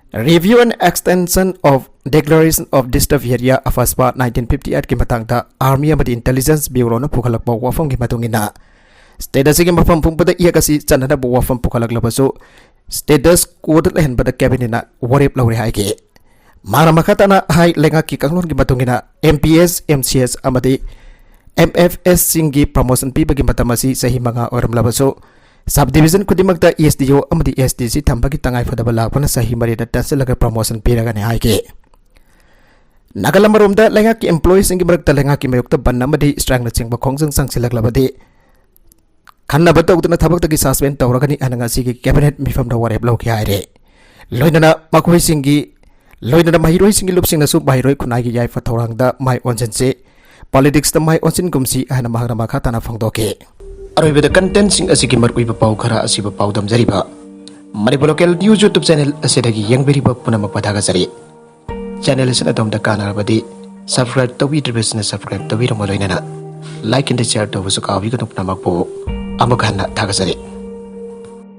Review and Extension of Declaration of Disturbed Area, ꯑꯐꯁꯄꯥ nineteen fifty eight ꯀꯤ ꯃꯇꯥꯡꯗ Army ꯑꯃꯗꯤ Intelligence Bureau ꯅ ꯄꯨꯈꯠꯂꯛꯄ ꯋꯥꯐꯝꯒꯤ ꯃꯇꯨꯡ ꯏꯟꯅ, state ꯑꯁꯤꯒꯤ ꯃꯐꯝ ꯄꯨꯝꯕꯗ ꯏꯌꯦꯛ ꯑꯁꯤ ꯆꯟꯅꯅꯕ ꯋꯥꯐꯝ ꯄꯨꯈꯠꯂꯛꯂꯕꯁꯨ, status quo ꯗ ꯂꯩꯍꯟꯕꯗ cabinet ꯅ ꯋꯥꯔꯦꯞ ꯂꯧꯔꯦ ꯍꯥꯏꯈꯤ꯫ ꯃꯍꯥꯛꯅ ꯃꯈꯥ ꯇꯥꯅ ꯍꯥꯏ, ꯂꯩꯉꯥꯛꯀꯤ ꯀꯥꯡꯂꯣꯟꯒꯤ ꯃꯇꯨꯡ ꯏꯟꯅ M P S, M C S ꯑꯃꯗꯤ M F S ꯁꯤꯡꯒꯤ promotion ꯄꯤꯕꯒꯤ ꯃꯇꯝ ꯑꯁꯤ ꯆꯍꯤ ꯃꯉꯥ ꯑꯣꯏꯔꯝꯂꯕꯁꯨ, sub division ꯈꯨꯗꯤꯡꯃꯛꯇ S D O ꯑꯃꯗꯤ S D C ꯊꯝꯕꯒꯤ ꯇꯉꯥꯏꯐꯗꯕ ꯂꯥꯛꯄꯅ ꯆꯍꯤ ꯃꯔꯤꯗ ꯇꯦꯟꯁꯤꯜꯂꯒ promotion ꯄꯤꯔꯒꯅꯤ ꯍꯥꯏꯈꯤ꯫ ꯅꯥꯒꯜ ꯑꯃꯔꯣꯝꯗ ꯂꯩꯉꯥꯛꯀꯤ employee ꯁꯤꯡꯒꯤ ꯃꯔꯛꯇ ꯂꯩꯉꯥꯛꯀꯤ ꯃꯥꯌꯣꯛꯇ ꯕꯟ ꯑꯃꯗꯤ strike ꯅꯆꯤꯡꯕ ꯈꯣꯡꯖꯪ ꯆꯪꯁꯤꯜꯂꯛꯂꯕꯗꯤ, ꯈꯟꯅꯕ ꯇꯧꯗꯅ ꯊꯕꯛꯇꯒꯤ suspend ꯇꯧꯔꯒꯅꯤ ꯍꯥꯏꯅ ꯉꯁꯤꯒꯤ cabinet ꯃꯤꯐꯝꯗ ꯋꯥꯔꯦꯞ ꯂꯧꯈꯤ ꯍꯥꯏꯔꯦ꯫ ꯂꯣꯏꯅꯅ ꯃꯈꯣꯏꯁꯤꯡꯒꯤ, ꯂꯣꯏꯅꯅ ꯃꯍꯩꯔꯣꯏꯁꯤꯡꯒꯤ ꯂꯨꯞꯁꯤꯡꯅꯁꯨ ꯃꯍꯩꯔꯣꯏ ꯈꯨꯟꯅꯥꯏꯒꯤ ꯌꯥꯏꯐ ꯊꯧꯔꯥꯡꯗ ꯃꯥꯏ ꯑꯣꯟꯁꯤꯟꯁꯤ, politics ꯇ ꯃꯥꯏ ꯑꯣꯟꯁꯤꯟꯒꯨꯝꯁꯤ ꯍꯥꯏꯅ ꯃꯍꯥꯛꯅ ꯃꯈꯥ ꯇꯥꯅ ꯐꯣꯡꯗꯣꯛꯈꯤ꯫ ꯑꯔꯣꯏꯕꯗ content ꯁꯤꯡ ꯑꯁꯤꯒꯤ ꯃꯔꯨꯑꯣꯏꯕ ꯄꯥꯎ ꯈꯔ ꯑꯁꯤꯕꯨ ꯄꯥꯎꯗꯝꯖꯔꯤꯕ Manipur Local News YouTube channel ꯑꯁꯤꯗꯒꯤ ꯌꯦꯡꯕꯤꯔꯤꯕ ꯄꯨꯝꯅꯃꯛꯄꯨ ꯊꯥꯒꯠꯆꯔꯤ꯫ Channel ꯑꯁꯤꯅ ꯑꯗꯣꯝꯗ ꯀꯥꯟꯅꯔꯕꯗꯤ subscribe ꯇꯧꯕꯤꯗ꯭ꯔꯤꯕꯁꯤꯡꯅ subscribe ꯇꯧꯕꯤꯔꯝꯃ ꯂꯣꯏꯅꯅ like and share ꯇꯧꯕꯁꯨ ꯀꯥꯎꯕꯤꯒꯅꯨ꯫ ꯄꯨꯝꯅꯃꯛꯄꯨ ꯑꯃꯨꯛ ꯍꯟꯅ ꯊꯥꯒꯠꯆꯔꯤ꯫